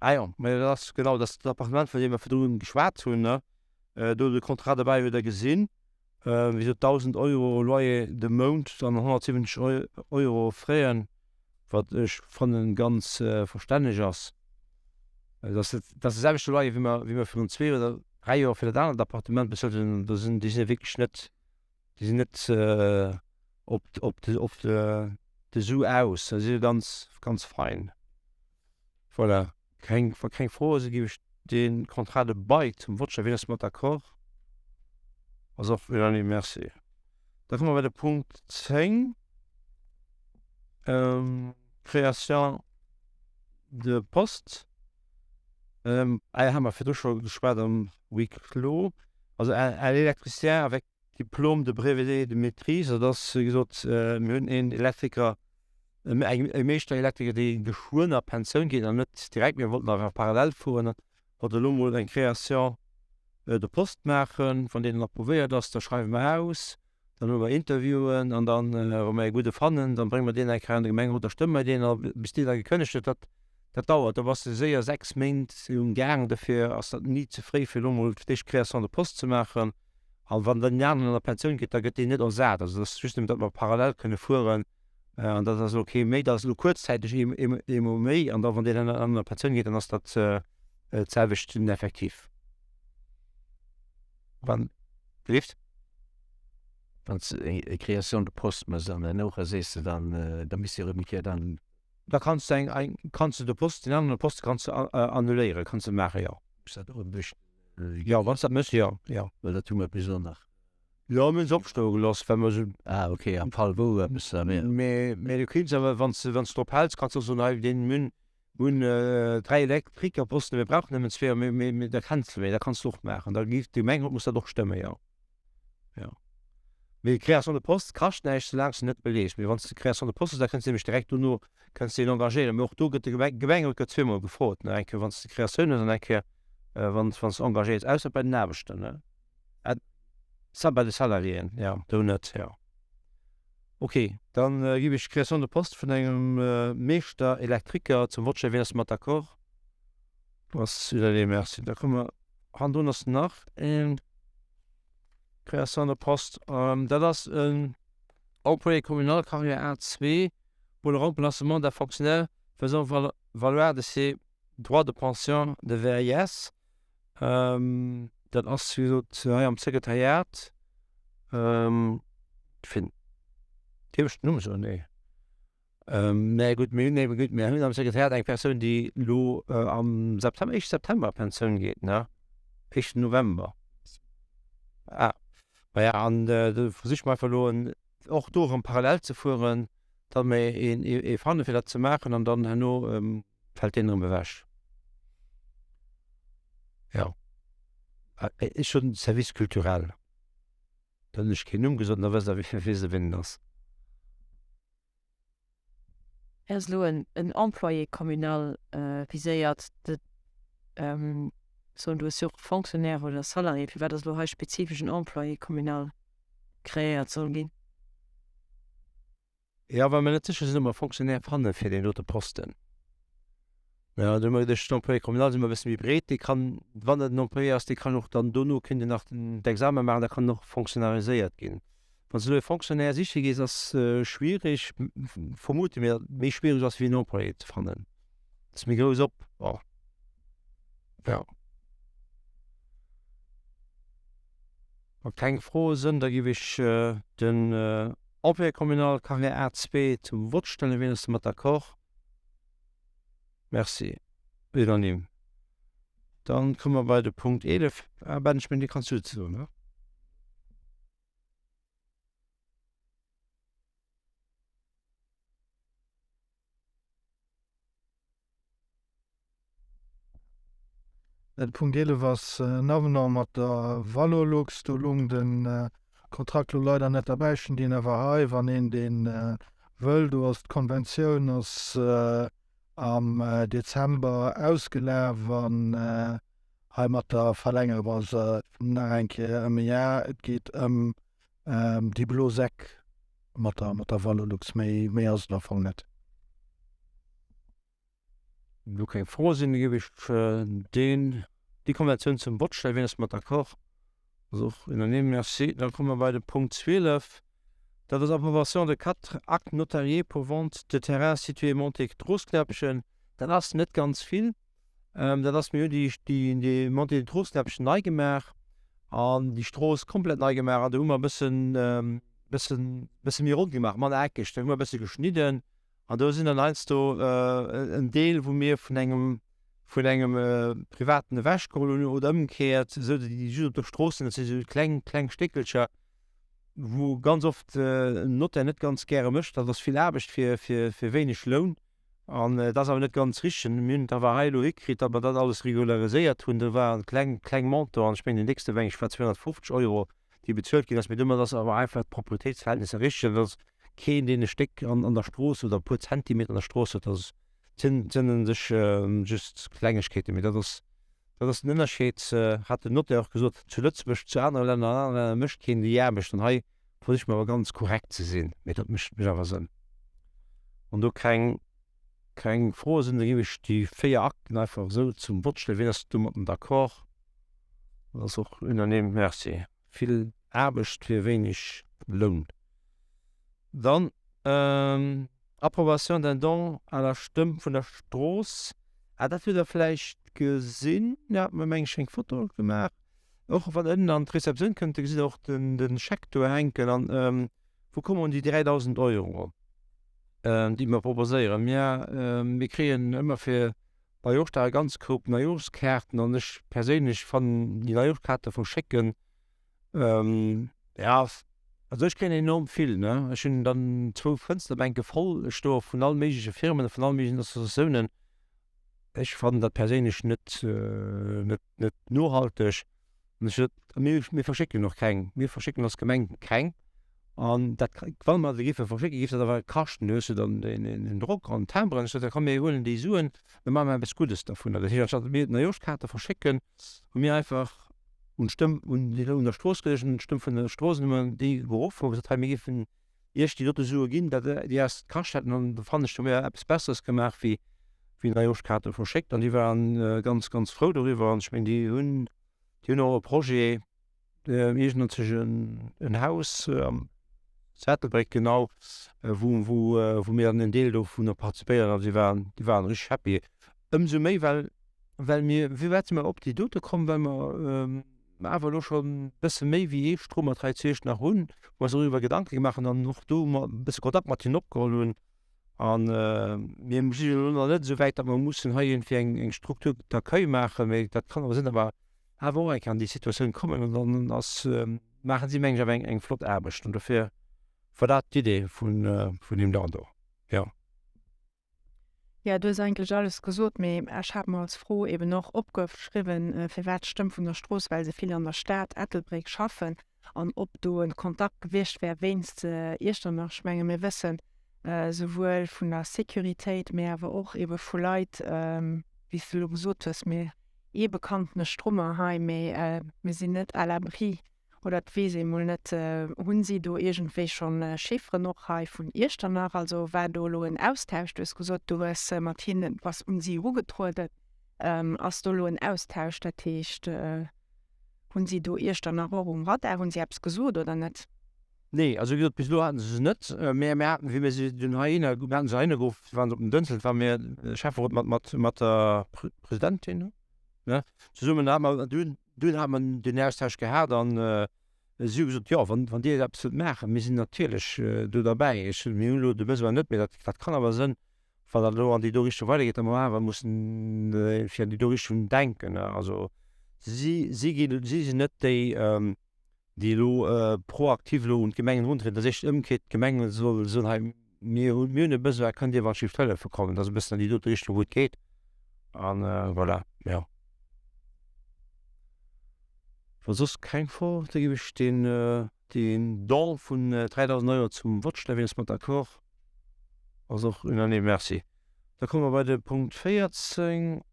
Ah jo, mä dat ass genau, dat ass dat Appartement, vun deem mer virdrun geschwat hunn, ne? Do de Contrat derbäi hutt Der gesinn. Wéi gesot, 1.000 Euro Loyer de Mount an 170 Euro Fräen, wat ech fannen ganz verstänneg ass. Dat ass de selwechte Loyer wéi mer wéi mer virun zwee oder dräi Joer fir dat anert Appartement bezuelt hunn. Do sinn déi sinn wierklech net, déi sinn net op op op de Su aus. Si si ganz ganz fein. Voilà. Keng, wa keng Froe sinn, géif ech dee Contrat de bail zum Vott stellen. Wien ass mat d'accord? Ass och unanime. Merci. Da komme mer bei de Punkt 10, Création de postes. Hei hu mer virdru scho geschwat am Huis clos. Also un électricien avec Diplôme de brevet de maîtrise, dat ass wéi gesot, mir hunn een Elektriker, e Meeschterelektriker, dee geschwënn a Pensioun geet an net direkt, mir wollten awer parallel fueren, wollt elo mol eng Création de poste maachen. Wann deen dann approuvéiert ass, da schreiwe mer aus, dann hu mer Interviewen an dann, wa mer ee gudde fannen, dann brénge mer deen eng Kéier an de Gemengerot, da stëmme mer deen a bis dee da gekënnegt huet, dat dat dauert, da bass de séier 6 Méint um Gaang. Dofir ass dat ni ze fréi fir elo mol fir d'éischt Création de poste ze maachen. An wann den aneren an der Pensioun geet, da gëtt deen net ersat. Also dat ass just nëmmen, datt mer parallel kënne fueren an dat ass elo kee méi, dat ass elo kuerzzäiteg ee mol méi an da wann deen aneren an der Pensioun geet, dann ass dat d'selwecht den Effektiv. Wann gelift. Wann s de eng Création de poste méchs an herno sees de dann, da misst jo erëm eng Kéier dann. Da kanns de eng, kanns de de Poste, deen anere Poste kanns de annuléieren, kanns de maachen, jo. Muss dat och e bësschen. Jo, wann s dat méchs, jo, jo. Well dat hu mer bis elo nach. Jo, mir hunn se opstoe gelooss, well mer se. Ah, ok, am Fall wou eppes da wier. Mee, mee du kéints awer, wann s de, wann s de drop häls, kanns de och soen, hei, deen, mir hunn, mir hunn 3 Elektrikerposten, mir brauchen nëmmen zwee, a mir, mir, mir, da cancele mir, dat kanns de och maachen. Da géif de Gemengerot muss dat och stëmmen, jo. Jo. Mee Création de poste kascht näischt, soulaang s de net belees. Mee wann s de Création de poste hues, da kënns de nämlech direkt dono kënns de een engagéieren. Mee och do gëtt de Gemeng, Gemengerot gëtt zweemol gefrot, ne, eng Kéier wann s de Créatioun hues an eng Kéier wann s de engagéiers, ausser bei den Aarbechter, ne, sa bei de Salariéen, jo, do net, jo. Ok, dann giff ech d'Création de poste vun engem Meeschter Elektriker zum Vott stellen. Wien ass domat d'accord? Ass unanime, merci. Da komme mer, hannendrun ass nach eng Création de poste, dat ass en Employé communal carrière A2 pour le remplacement d'un fonctionnaire faisant valoir de ses droits de pension de vieillesse. Dat ass, wéi gesot, hei am Sekretariat. Fir, dierf ech den Numm soen? Nee. Mä gutt, mir hunn ebe gutt, mir hunn am Sekretariat eng Persoun, déi elo am September, éischte September a Pensioun geet, ne? Éischten November. Ah, maja, an do versiche mer einfach elo en, och do erëm parallel ze fueren, datt mer een, ee fanne fir dat ze maachen an dann herno fält deen erëm ewech. Jo, ech hunn Service culturel, da hunn ech keen Numm gesot, da wësst Der, wien et ass. Hei ass elo en Employé communal viséiert. Dat soen, du hues jo och Fonctionnaire oder Salarié. Firwat ass elo hei spezifesch en Employé communal kreéiert soll ginn? Jo, well mer net sécher sinn, ob mer Fonctionnaire fanne fir deen dote Posten. Jo, do hu mer geduecht, den Employé communal ass ëmmer e bësse méi breet, dee kann, wann et en Employé ass, dee kann och dann dono kéint en nach d'Exame maachen, da kann en och fonctionnariséiert ginn. Wann s de elo e Fonctionnaire siche gees, ass schwierig, vermute mir, datt et méi schwierig ass wéi en Employé ze fannen. Ass méi grouss op, bon, jo. Wa keng Froe sënn, da giff ech den Employé communal Carrière A2 zum Vott stellen. Wien ass domat d'accord? Merci. Unanime. Dann komme mer bei de Punkt 11. Ah, Ben, ech mengen, dir kanns du et soen, ne? De Punkt 11 ass en Avenant mat der Valorlux. Do lung de Kontrakt lo leider net derbäi. Ech hunn deen awer hei, wann een dee wëll. Do ass d'Konventioun ass am Dezember ausgelaf an heimatter verlängere mer se nach eng Kéier ëm e Jar. Et geet ëm déi blo Säck mat der Valorlux. Méi ass et am Fong net. Wann do keng Froe sinn, da géif ech deen, déi Konventioun zum Vott stellen. Wien ass domat d'accord? Ass och unanime. Merci. Da komme mer bei de Punkt 12. Dat ass Approbation de quatre actes notariés pour vente de terrains situés Montée Stroossknäppchen. Dat ass net ganz vill. Dat ass, mir hunn déi, déi, déi Montée Stroossknäppchen nei gemaach an déi Strooss komplett nei gemaach an do hu mer e bëssen, bëssen, bësse méi ronn gemaach, manner eckeg. Do hu mer e bësse geschnidden An do sinn dann heiansdo en Deel, wou mir vun engem, vun engem Privaten ewechgeholl hunn oder ëmgekéiert, esou datt déi just op der Strooss sinn. Dat si sou kleng, kleng Stéckelcher, wou ganz oft en Notaire net ganz gäre mécht. Dat ass vill Aarbecht fir, fir, fir wéineg Loun. An dat ass awer net ganz richteg. Mir hunn et awer hei elo hikritt, datt mer dat alles regulariséiert hunn. Do war e kleng, kleng Montant, an ech mengen deen déckste war eng, ech war 250 Euro, déi bezuelt ginn ass. Mee domat ass awer einfach d'Proprietéitsverhältnisser richteg. Dat ass keen deen e Stéck an an der Strooss oder e puer Zentimeter an der Strooss huet, dat sinn sinn u sech just Klengegkeeten, mee dat ass dat ass den Ënnerscheed, hat den Notaire och gesot, zu Lëtzebuerg zu anere Länner, an anere Länner mécht keen déi Aarbecht an hei versicht mer awer ganz korrekt ze sinn, mee dat mécht mécht awer Sënn. Wann do keng keng Froe sinn, da géif ech déi 4 Akten einfach esou zum Vott stellen. Wien ass domatten d'accord? Dat ass och unanime. Merci. Vill Aarbecht fir wéineg Loun. Dann Approbation d'un don à la Stëmm vun der Strooss. Ah, dat hutt Der vläicht gesinn, do hat mer, meng ech, eng Foto gemaach. Och wann Der ënnen an d'Receptioun kënnt, da gesitt Der och den Scheck do hänken. An wou kommen déi 3.000 Euro, déi mer proposéieren? Mir, mir kréien ëmmer fir Neijooschdag e ganz Koup Neijooschkaarten an ech perséinlech fannen déi Neijooschkaarte verschécken, ja, also ech kréien enorm vill, ne. Ech hunn dann zwou Fënsterbänke voll stoe vun all méigleche Firmen, vun all méiglechen Associatiounen. Ech fannen dat perséinlech net, net, net nohalteg. An ech sot, mir, mir verschécken och keng, mir verschécken als Gemeng keng. An dat, wa mer se géife verschécken, géif dat awer kaschten. Du hues jo dann den Drock an d'Timberen. Ech sot, da komm mir huelen déi Suen, da maache mer eppes Guddes dervunner. Dat heescht, anstatt datt mir Neijoschkaarte verschécken, hu mir einfach un d'Stëmm, un déi un der Strooss geluecht, un d'Stëmm vun der Strooss, an hu mer déi geruff, hu gesot, hei mir géifen Iech déi dote Sue ginn, datt Dir eis dat kascht hätt. An da fannen ech, hu mir eppes Besseres gemaach wéi wéi Neijoschkaarte verschéckt. An déi waren ganz, ganz frou doriwwer. An ech mengen, déi hunn, déi hunn och e Projet, Iergendwann en Haus am Ettelbréck, genau, wou, wou, wou mir dann en Deel dovunner participéieren. Also déi waren, déi waren richteg happy. Ëmsou méi, well, well mir, firwat si mer op déi dote komm? Well mer awer elo scho bësse méi wéi ee Stroumert hei zu Iechternach hunn, wou mer eis doriwwer Gedanke gemaach hunn an och do e bësse Kontakt mat hinnen opgeholl hunn. A mir si elo nach net esou wäit, datt mer mussen hei iergendwéi eng, eng Structure d'accueil maachen, mä dat kann awer sinn, datt mer awer och eng Kéier an déi Situatioun kommen an dann ass, maachen si mengen ech awer eng, eng flott Aarbecht an dofir war dat d'Idee vun, vun deem Don do, jo. Jo, du hues eigentlech alles gesot, mee ech hat mer als Fro eben och opgeschriwwen, firwat d'Stëmm vun der Strooss, well se vill an der Stad Ettelbréck schaffen, an ob do e Kontakt gewiescht wär wéinst Iechternach. Ech menge mir wëssen esouwuel vun der Sécuritéit, mee awer och ebe vu Leit, wéi s de elo gesot hues, mir ee bekanntene Strummer hei, mee mir sinn net à l'abri, oder et weess ee mol net, hunn si do iergendwéi schonn Chifferen och hei vun Iechternach? Also war do elo en Austausch? Du hues gesot, du hues mat hinnen, bass un si erugetrueden. Ass do elo en Austausch? Dat heescht, hunn si do Iechternach och um Radar? Hunn si eppes gesot oder net? Nee, also wéi gesot, bis elo hate se se net. Mä mir haten, wéi mir se dunn heihinner, mir haten se heihinner geruff, se waren op dem Dënschdeg, war mir Schäfferot mat, mat, mat der Presidentin, ne, zesummen, da hate mer dunn, dunn hate mer den Austausch gehat an si hu gesot, jo, wann, wann Dir eppes wëllt maachen, mir sinn natierlech do derbäi. Ech, mir hunn elo de Besoin net, mä dat, dat kann awer sënn, wann dat elo an déi do Richtung weidergeet, datt mer awer mussen fir an déi do Richtung denken, ne. Also si, si ginn, si sinn net déi, déi elo proaktiv elo un d'Gemengen eruntrieden, dat ass éischter ëmgekéiert, d'Gemenge solle soen, hei mir hunn, mir hunn e Besoin, kënnt Dir wann Schiff hëllefe kommen. Dat ass e bëssen an déi dote Richtung wou et geet an voilà, jo. Wa soss keng Fro, da géif ech deen, deen Don vun 3.000 Euro zum Vott stellen. Wien ass mat d'accord? Ass och unanime. Merci. Da komme mer bei de Punkt 14,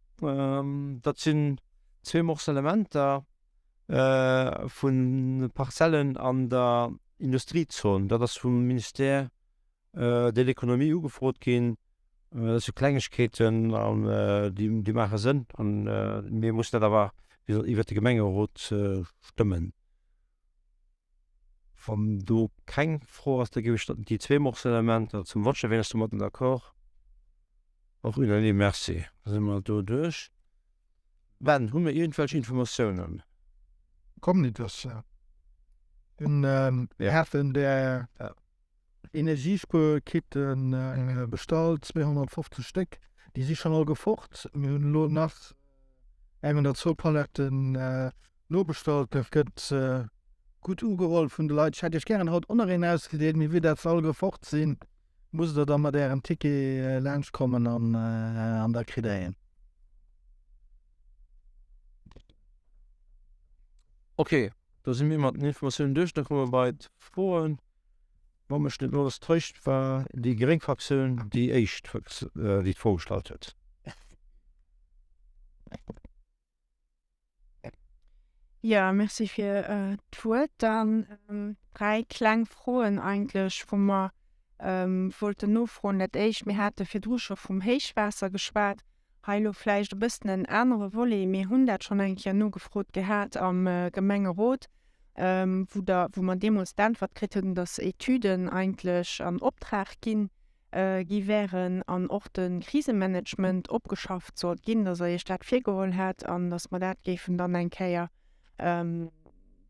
dat sinn zwee Morcellementer. Vu Parzellen an der Industriezon. Dat ass vum Ministère de l'Économie ugefrot ginn. Dat si Klengegkeeten an déi maache Sënn. A mir mussen dat awer, wéi gesot, iwwert de Gemengerot stëmmen. Wann do keng Fro ass, da géif ech déi zwee Morcellementer zum Vott stellen. Wien ass domatten d'accord? Och unanime. Merci. Da si mer do duerch. Ben, hu mir iergendwelch Informatiounen? Communication. Mir haten där Energiespuerkitten bestallt, 250 Stéck. Déi si schonn alleguer fort. Mir hunn elo nach eng oder zwou Paletten nobestallt. Dat gëtt gutt ugeholl vun de Leit. Ech hätt Iech gären haut och nach een ausgedeelt, mee vue dat se alleguer fort sinn, Musst der da mat ärem Ticket laanscht kommen an da kritt der een. Ok, da si mir mat den Informatiounen duerch. Da komme mer bei d'Froen. Wa mech net alles täuscht, war déi gréng Fraktioun déi éischt, déi d'Fro gestallt huet. Jo, merci fir d'Wuert. Dann dräi kleng Froen eigentlech, wou mer wollten nofroen. Dat Éischt, mir hate virdru scho vum Héichwaasser geschwat. Hei elo vläicht e bëssen en anere Volet. Mir hunn dat schonn eng Kéier nogefrot gehat am Gemengerot, wou der, wou mer deemools d'Äntwert kritt hunn, dass Etüden eigentlech an Optrag ginn gi wären an och de Krisemanagement opgeschafft sollt ginn, dass Der Iech dat virgeholl hat an dass mer dat géifen dann eng Kéier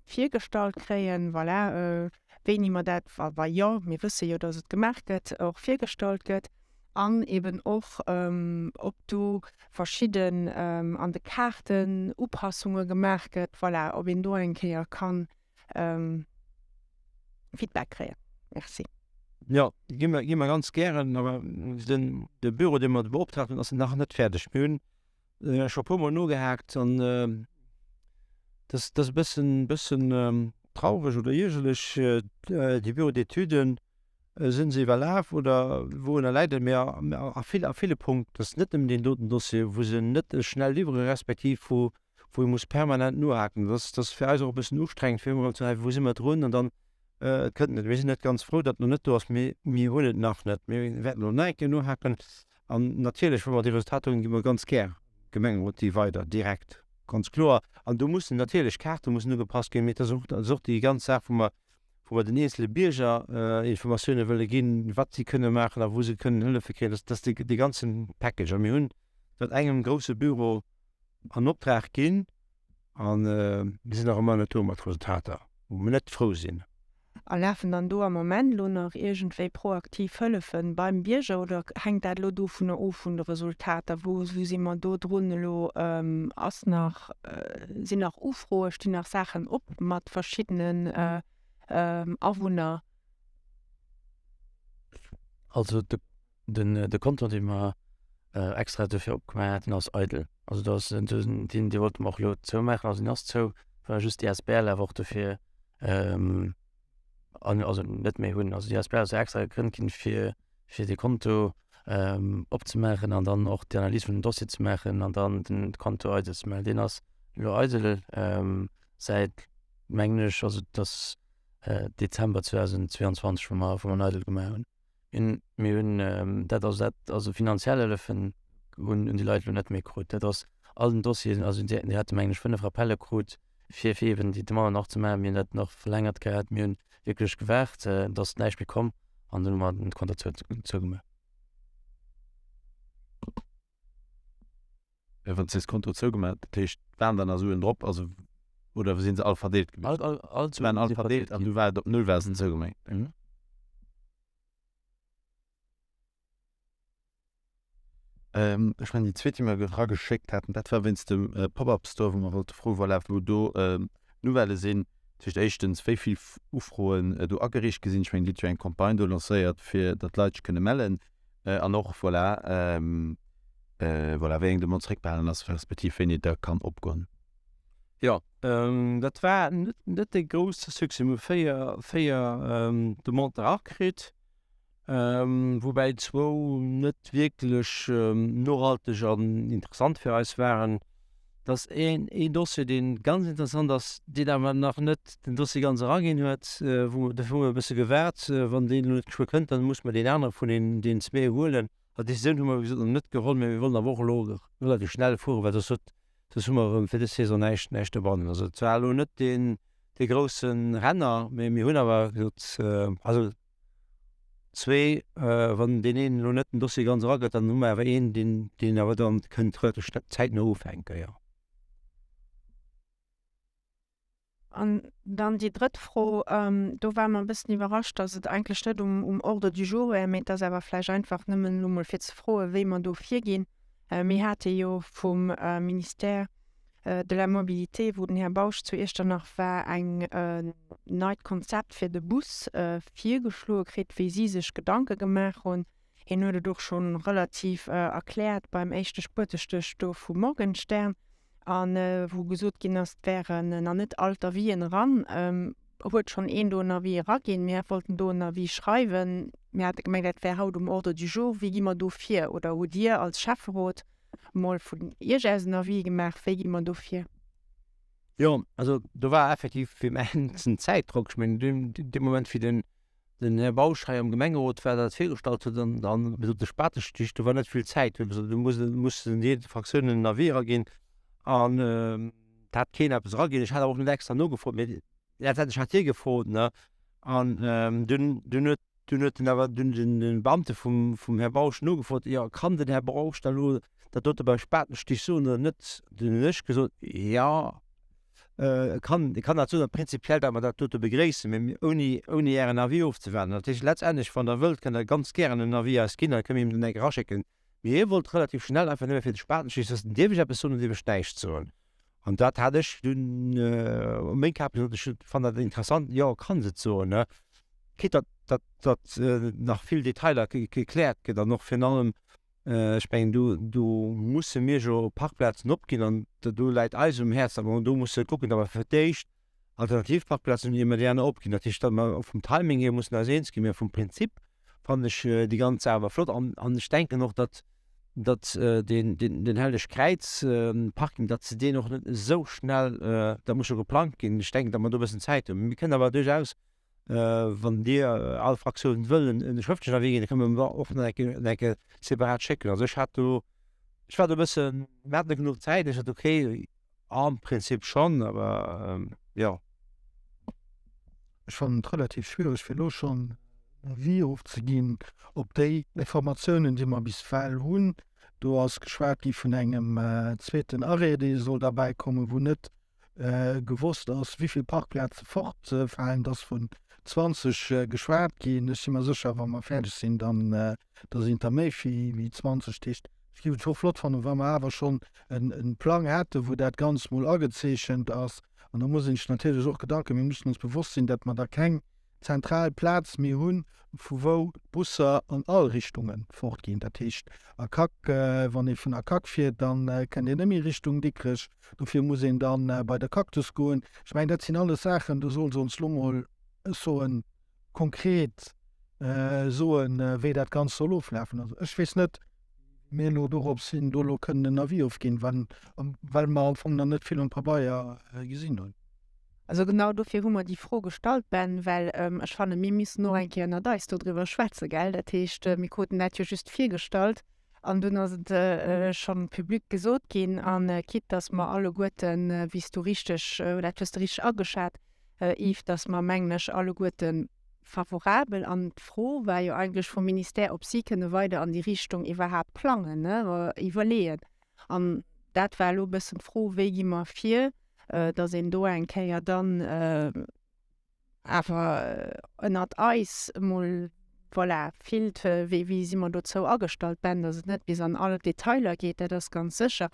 virgestallt kréien. Voilà, wéini mer dat, wa wa jo, mir wësse jo, dass et gemaach gëtt, och virgestallt gëtt an eben och, ob do verschidden an de Kaarten Upassunge gemaach gëtt, voilà, ob een do eng Kéier kann Feedback kréien. Merci. Jo, gi mer, gi mer ganz gären. Awer den, de Büro, dee mer beoptraagt hunn, ass nach net fäerdeg. Mir hunn scho e puermol nogehaakt an dat ass, dat ass e bëssen, bëssen. traureg oder iergerlech, déi Bureaux d'études, sinn se iwwerlaf oder wourunner läit et? Mee a vill, a ville Punkten, dat ass net nëmmen deen doten Dossier, wou se net schnell liwwere respektiv wou wou ee muss permanent nohaken. Dat ass, dat ass fir eis och e bëssen ustrengend, fir ëmmer erëm ze soen, wou si mer drun? An dann, et kënnt net. Mir sinn net ganz frou, datt et nach net do ass, mee mir hunn et nach net. Mir wäerten elo nach eng Kéier nohaken. An natierlech, wa mer déi Resultater hunn, gi mer ganz gär Gemengerot déi weider, direkt, ganz kloer. An do mussen natierlech Kaarte mussen ugepasst ginn, mee et ass och, et ass och déi ganz Saach, wou mer, wou mer den eenzele Bierger Informatioune wëlle ginn, wat si kënne maachen a wou se kënnen Hëllefe kréien. Dat ass dee ganze Package. A mir hunn dat engem grousse Büro an Optrag ginn a mir sinn nach ëmmer net do mat Resultater, wou mir net frou sinn. A lafen dann do am Moment elo nach iergendwéi proaktiv Hëllefe beim Bierger oder hänkt dat elo dovunner of vun de Resultater? Wou si mer do drun elo? Ass nach, sinn nach Ufroe, stinn nach Saachen op mat verschiddenen Awunner? Also de Den de Konto, dee mer extra dofir opgemaach haten, ass eidel. Also do ass deen, dee wollte mer och elo zoumaachen, also deen ass zou, well mer just déi Asbl awer och dofir an also net méi hunn. Also déi Asbl ass jo extra gegrënnt ginn, fir fir dee Konto opzemaachen an dann och déi Analys vun dem Dossier ze maachen an dann den Konto eidel ze maachen. Deen ass elo eidel säit, mengen ech, also et ass Dezember 2022, wou mer wou mer en eidel gemaach hunn. Mir hunn dat also dat also finanziell Hëllefen hunn hunn déi Leit elo net méi krut. Dat ass all den Dossieren, also déi déi hate mengen ech 5 Rappelle krut fir fir eben déi Demande nach ze maachen. Mir hunn dat nach verlängert gehat. Mir hunn wierklech gewaart, et ass näischt méi komm an dunn hu mer den Konto zou zougemaach. Wann s de Konto zougemaach, dat heescht waren dann nach Suen drop, also oder sinn se all verdeelt gewiescht? All, all Suen waren all verdeelt an du war et op null war se zougemaach. Mhm. Ähm, ech mengen déi zweet déi mer erageschéckt haten, dat war wéinst dem äh, Pop-up Store, wou mer wollte froen, voilà, wou do ähm, Nouvellë sinn. Dat heescht éischtens, wéi vill Ufroen äh, do agereecht gi sinn. Ech mengen, Dir hutt jo eng Campagne do lancéiert, fir datt d'Leit sech kënne mellen. An och, voilà, voilà, wéi eng Demande zréckbehalen ass, respektiv wéini et da kann opgoen. Jo, dat war net dee grousse Succès. Mir hu 4, 4 Demanden erakritt, woubäi zwou net wierklech nohalteg an interessant fir eis waren. Dat ass een Dossier, dee ganz interessant ass, deen awer nach net den Dossier ganz eraginn huet, wou mer, dofir hu mer e bësse gewaart. Wann deen elo net geschwë kënnt, dann muss mer deen anere vun deenen, deenen zwee huelen. Also d'Decisioun hu mer, wéi gesot, nach net geholl, mä mir wollen awer och elo relativ schnell fueren, well soss huet, soss hu mer erëm fir dës Saison näischt, näischt dobannen. Also et war elo net deen, dee grousse Renner, mä mir hunn awer gesot, also zwee, wann deen een elo net den Dossier ganz eragëtt, dann hu mer awer een, deen, deen awer dann kënnt relativ schnell, zäitno ufänken, jo. An dann déi drëtt Fro, do ware mer e bëssen iwwerrascht, dass et eigentlech net um, um Ordre du jour wär, mee et ass awer vläicht einfach nëmmen elo mol fir ze froen, wéi mer do virginn. Mir hate jo vum Ministère de la Mobilité, wou den Här Bausch zu Iechternach war, eng neit Konzept fir de Bus virgeschloe kritt, wéi si sech Gedanke gemaach hunn. Hien huet et och scho relativ erkläert beim éischte Spuetestéch do vu Morgenstern, a wou gesot ginn ass, et wären nach net all d'Avisen eran. Huet schonn een do en Avis eraginn? Mir wollten do en Avis schreiwen. Mir hate gemengt, dat wär haut um Ordre du jour. Wéi gi mer do vir? Oder hutt Dir als Schäfferot mol vun Iech aus en Avis gemaach, wéi gi mer do vir? Jo, also do war effektiv immensen Zäitdrock. Ech mengen, dee Moment, wéi den den Här Bausch hei am Gemengerot war, dat virgestallt huet, an dann bis op de Spatestich, do war net vill Zäit. Huet gesot, do muss mussen déi eenzel Fraktiounen en Avis eraginn. An et hat keen eppes eraginn. Ech hat awer och net extra nogefrot, mee letztendlech hat hie gefrot, ne. An dunn dunn huet Dunn huet den awer dunn den Beamte vum vum Här Bausch nogefrot, Jo, kann den Här Bausch da lo dat dote beim Spatenstich soen oder net? Dunn hunn ech gesot, Jo, e kann, e kann dat soen a prinzipiell wäerte mer dat dote begréissen, mee ouni, ouni Ären Avis ofzewaarden. Dat heescht letztendlech, wann Der wëllt, kënnt Der ganz gären en Avis eis ginn, da kënne mir him den eng eraschécken. Mee hie wollt relativ schnell einfach nëmme fir de Spatenstich wëssen, Dierf ech eppes soen oder dierf ech näischt soen? An dat hat ech dunn op meng Kap gesot, ech fannen dat interessant, jo, kann se et soen, ne? Quitte datt, datt, datt nach vill Detailer gekläert gëtt an och virun allem, ech mengen, do, do musse mir jo Parkplazen opginn an do läit eis um Häerz, datt mer do musse kucken, datt mer fir d'éischt. Alternativparkplazen hunn, ier mer déi aner opginn. Dat heescht, datt mer och vum Timing hier mussen eis eens ginn. Mä vum Prinzip fannen ech déi ganz Saach awer flott an an ech denken och, datt datt deen deen Helleg Kräiz Parking, datt se deen och net esou schnell, dat muss jo geplangt ginn, ech denken, datt mer do e bëssen Zäit hunn. Mir kënnen awer duerchaus, wann Dir all Fraktioun wëll en schrëftlechen Avis ginn, da kënnen mer och nach eng Kéier nach eng Kéier separat schécken. Also ech hat do, ech war do e bëssen, mir haten net genuch Zäit, ech sot okay, Am Prinzip schonn, awer jo. Ech fannen et relativ schwiereg fir elo schonn en Avis ofzeginn op déi Informatiounen déi mer bis well hunn. Do ass geschwat gi vun engem zweeten Arrêt dee soll derbäi kommen, wou net gewosst ass wéivill Parkplaze fortfalen. Et ass vun 20 geschwat ginn. Ech si mer sécher wa mer fäerdeg sinn, dann da sinn et der méi wéi 20. Dat heescht, ech géif et scho flott fannen, wa mer awer schonn e Plang hätten, wou dat Ganzt mol agezeechent ass. An da muss een sech natierlech och Gedanken, mir mussen ons bewosst sinn, datt mer da keng zentral Plaz méi hunn, vu wou d'Busser an all Richtunge fortginn. Dat heescht, Akac, wann ee vun Akac fiert, da kënnt een net méi Richtung Dikrech. Dofir muss een da bei de Cactus goen. Ech mengen, dat sinn alles Saachen, do solle se ons elo mol soen, konkret soen, wéi dat Ganzt soll oflafen. Also ech weess net, wéi mir elo dorops hin do elo kënnen en Avis ofginn, well mer am Fong nach net vill um Pabeier gesinn hunn. Also genau dofir hu mer déi Fro gestallt, Ben, well ech fannen, mir missten och eng Kéier ënnert eis dodriwwer schwätzen, gell? Dat heescht, mir kruten dat jo just virgestallt an dunn ass et schonn public gesot ginn. A quitte dass mer alleguerten, wéi s du richteg, dat hues de richteg ageschat, Yves, dass mer, mengen ech, alleguerte favorabel, an d'Fro war jo eigentlech vum Ministère, ob si kënne weider an déi Richtung iwwerhaapt plangen, ne, iwwerleeën. An dat war elo e bëssen d'Fro, wéi gi mer vir, dass een do eng Kéier dann awer ënnert eis emol, voilà, fillt, wéi, wéi si mer dozou agestallt, Ben, dass et net bis an all Detailer geet, dat ass ganz sécher.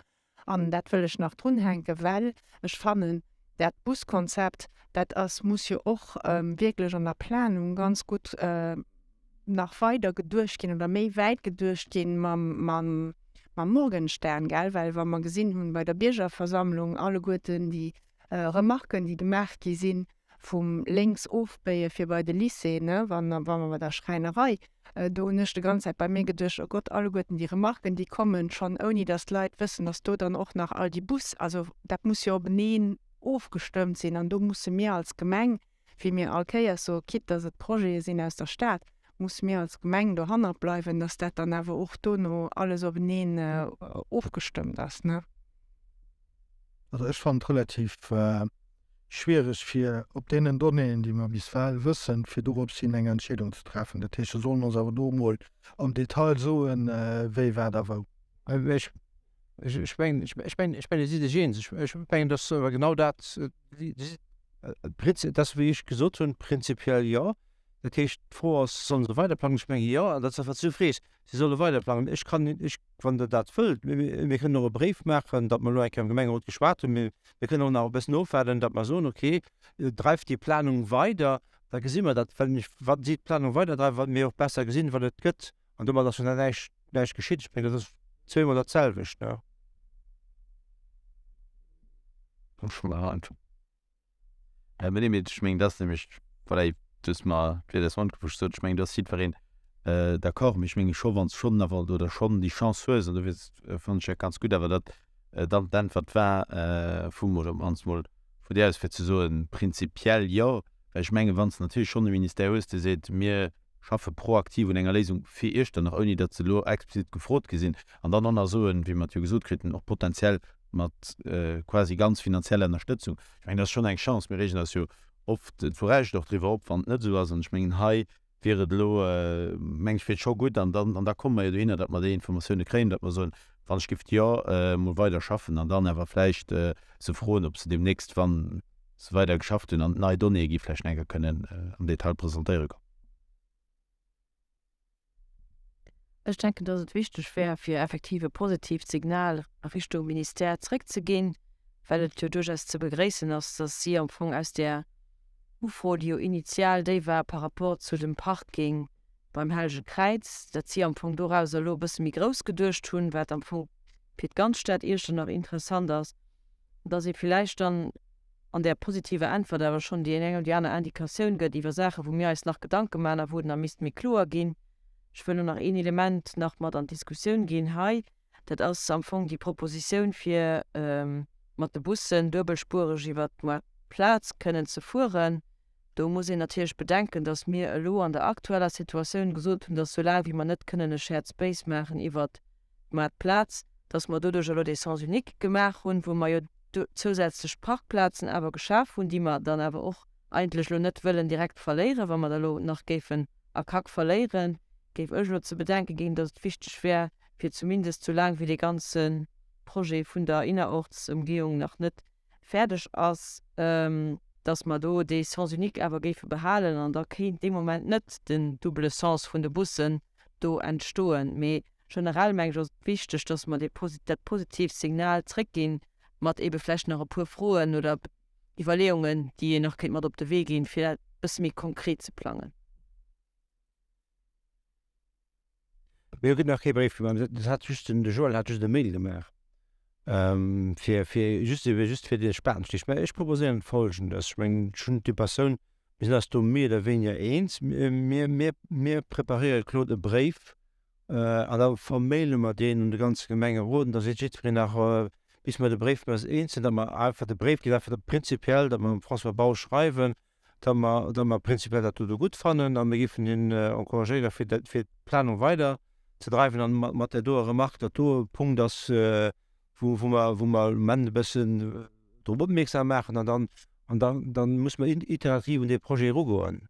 An dat wëll ech nach drunhänken, well ech fannen, dat Buskonzept, dat ass, muss jo och wierklech an der Planung ganz gutt nach weider geduecht ginn oder méi wäit geduecht ginn mam Morgenstern, gell? Well wa mer gesinn hunn bei der Biergerversammlung alleguerten déi Remarken, déi gemaach gi sinn, vum lénks ofbéie fir bei de Lycée, ne, wann wa mer bei der Schräinerei, do hunn ech de ganz Zäit bei mir geduecht, oh Gott, alleguerten déi Remarken, déi kommen, schonn ouni datt d'Leit wëssen, datt do dann och nach all déi Bus, also dat muss jo openeen ofgestëmmt sinn an do musse mir als Gemeng, wéi mir all Kéiers soe, quitte datt et Projete sinn aus der Stad, musse mir als Gemeng dohannert bleiwen, datt dat dann awer och dono alles openeen ofgestëmmt ass, ne. Also ech fannen et relativ schwiereg fir op deenen Donnéeën, déi mer bis well wëssen, fir dorops hin eng Entscheedung ze treffen. Dat heescht, se sollen ons awer do emol am Detail soen, wéi, wat a wou. Ech mengen, ech mengen, ech mengen, Dir sidd Iech eens. Ech mengen, dass awer genau dat, dat ass, wéi ech gesot hunn, prinzipiell jo. Dat heescht, d'Fro ass, Sollen se weiderplangen? Ech menge jo, an dat ass dat, wat s du frees. Si solle weiderplangen. Ech kann, ech, wann Der dat wëllt, mir kënnen och e Bréif maachen, datt mer elo eng Kéier am Gemengerot geschwat hunn. Mir, mir kënnen och nach e bëssen ofwaarden, datt mer soen, okay, dreift déi Planung weider, da gesi mer dat, well nämlech wa si d'Planung weiderdreiwen, wa mir och besser gesinn, wat et gëtt. An domat ass jo nach näischt, näischt geschitt. Ech mengen, dat ass zweemol dat selwecht, ne? Äh, nee, mee ech mengen, dat ass nämlech, voilà, du hues mer d'Wierder aus dem Mond gewurscht gesot, ech mengen, do ass jiddwereen d'accord. Mee ech menge scho, wann s de schonn awer oder schonn déi Chance hues, an dofir fannen ech dat ganz gutt awer, datt dann d'Äntwert war vum, oder op d'mannst mol vun dir aus, fir ze soen, prinzipiell jo. Well ech mengen, wann s de natierlech schonn e Ministère hues, dee seet, mir schaffe proaktiv un enger Léisung fir Iechternach, ouni datt se elo explizit gefrot gi sinn, an dann och nach soen, wéi mer et jo gesot kriten, och potenziell mat quasi ganz finanzieller Ënnerstëtzung. Ech mengen, dat ass schonn eng Chance. Mir reegen eis jo oft zu Recht och driwwer op, wann et net esou ass. An ech mengen, hei wier et elo, meng ech, wier et scho gutt, an dann, an da komme mer jo dohinner, datt mer déi Informatioune kréien, datt mer soen, wann ech giff, jo, emol weider schaffen an dann awer vläicht se froen, ob se deemnächst, wann se weider geschafft hunn an et nei Donnéeë gi vläicht nach eng Kéier kënnen am Detail presentéiere kommen. Ech denken, dass et wichteg wär, fir effektiv e positiivt Signal a Richtung Ministère zréckzeginn, well et jo duerchaus ze begréissen ass, dass si am Fong aus där Ufro, déi jo initial déi war par rapport zu dem Parking beim Hellege Kräiz, dat si am Fong dorauser elo e bësse méi grouss geduecht hunn, wat am Fong fir d'ganz Stad Iechternach interessant ass, dass ee villäicht dann. an där positiver Äntwert awer schonn déi eng oder déi aner Indikatioun gëtt iwwer Saachen, wou mir eis nach Gedanke maachen a wou et nach misst méi kloer ginn. Ech wëll elo nach een Element nach mat an d'Diskussioun ginn hei. Dat ass am Fong déi Propositioun, fir mat de Bussen duebelspuereg iwwert d'Moartplaz kënnen ze fueren. Do muss een natierlech bedenken, dass mir elo an der aktueller Situatioun gesot hunn, dass soulaang wéi mer net kënnen e Shared Space maachen iwwert d'Moartplaz, dass mer doduerch elo dee Sens unique gemaach hunn, wou mer jo zousätzlech Parkplazen awer geschaf hunn, déi mer dann awer och eigentlech elo net wëllen direkt verléieren. Wa mer der elo nach géifen a Kack verléieren, géif ech elo ze bedenke ginn, dass et wichteg wär, fir zumindest soulaang wéi dee ganze Projet vun der Innerortsëmgehung nach net fäerdeg ass, dass mer do dee Sens unique awer géife behalen an da kéint dee Moment net den double Sens vun de Bussen do entstoen. Mee generell meng ech ass et wichteg, dass mer dee dat positiivt Signal zréckginn, mat eebe vläicht nach e puer Froen oder Iwwerleeungen, déi een nach kéint mat op de Wee ginn, fir dat e bësse méi konkret ze plangen. Mir hunn nach kee Bréif gemaach, dat hat just den, de Joël hat just e Mail gemaach, fir, fir just ebe just fir de Spatenstich. Mä ech proposéieren Folgendes, ech mengen, ech hunn déi Persoun, mir sinn eis do méi oder wéiniger eens, mir, mir, mir preparéiere Claude e Bréif an da vermaile mer deen un de ganze Gemengerot an da seet jiddwereen nach, bis mer de Bréif, mer eis eens sinn, datt mer einfach de Bréif ginn, einfach prinzipiell, datt mer dem François Bausch schreiwen, datt mer, datt mer prinzipiell dat dote gutt fannen a mir géifen hien encouragéieren, fir dat, fir d'Planung weider ze dreiwen an mat, mat där doer Remarque, datt do e Punkt ass, wou, wou mer, wou mer um Enn e bëssen drop opmierksam maachen an dann, an dann, dann muss mer iterativ un dee Projet erugoen.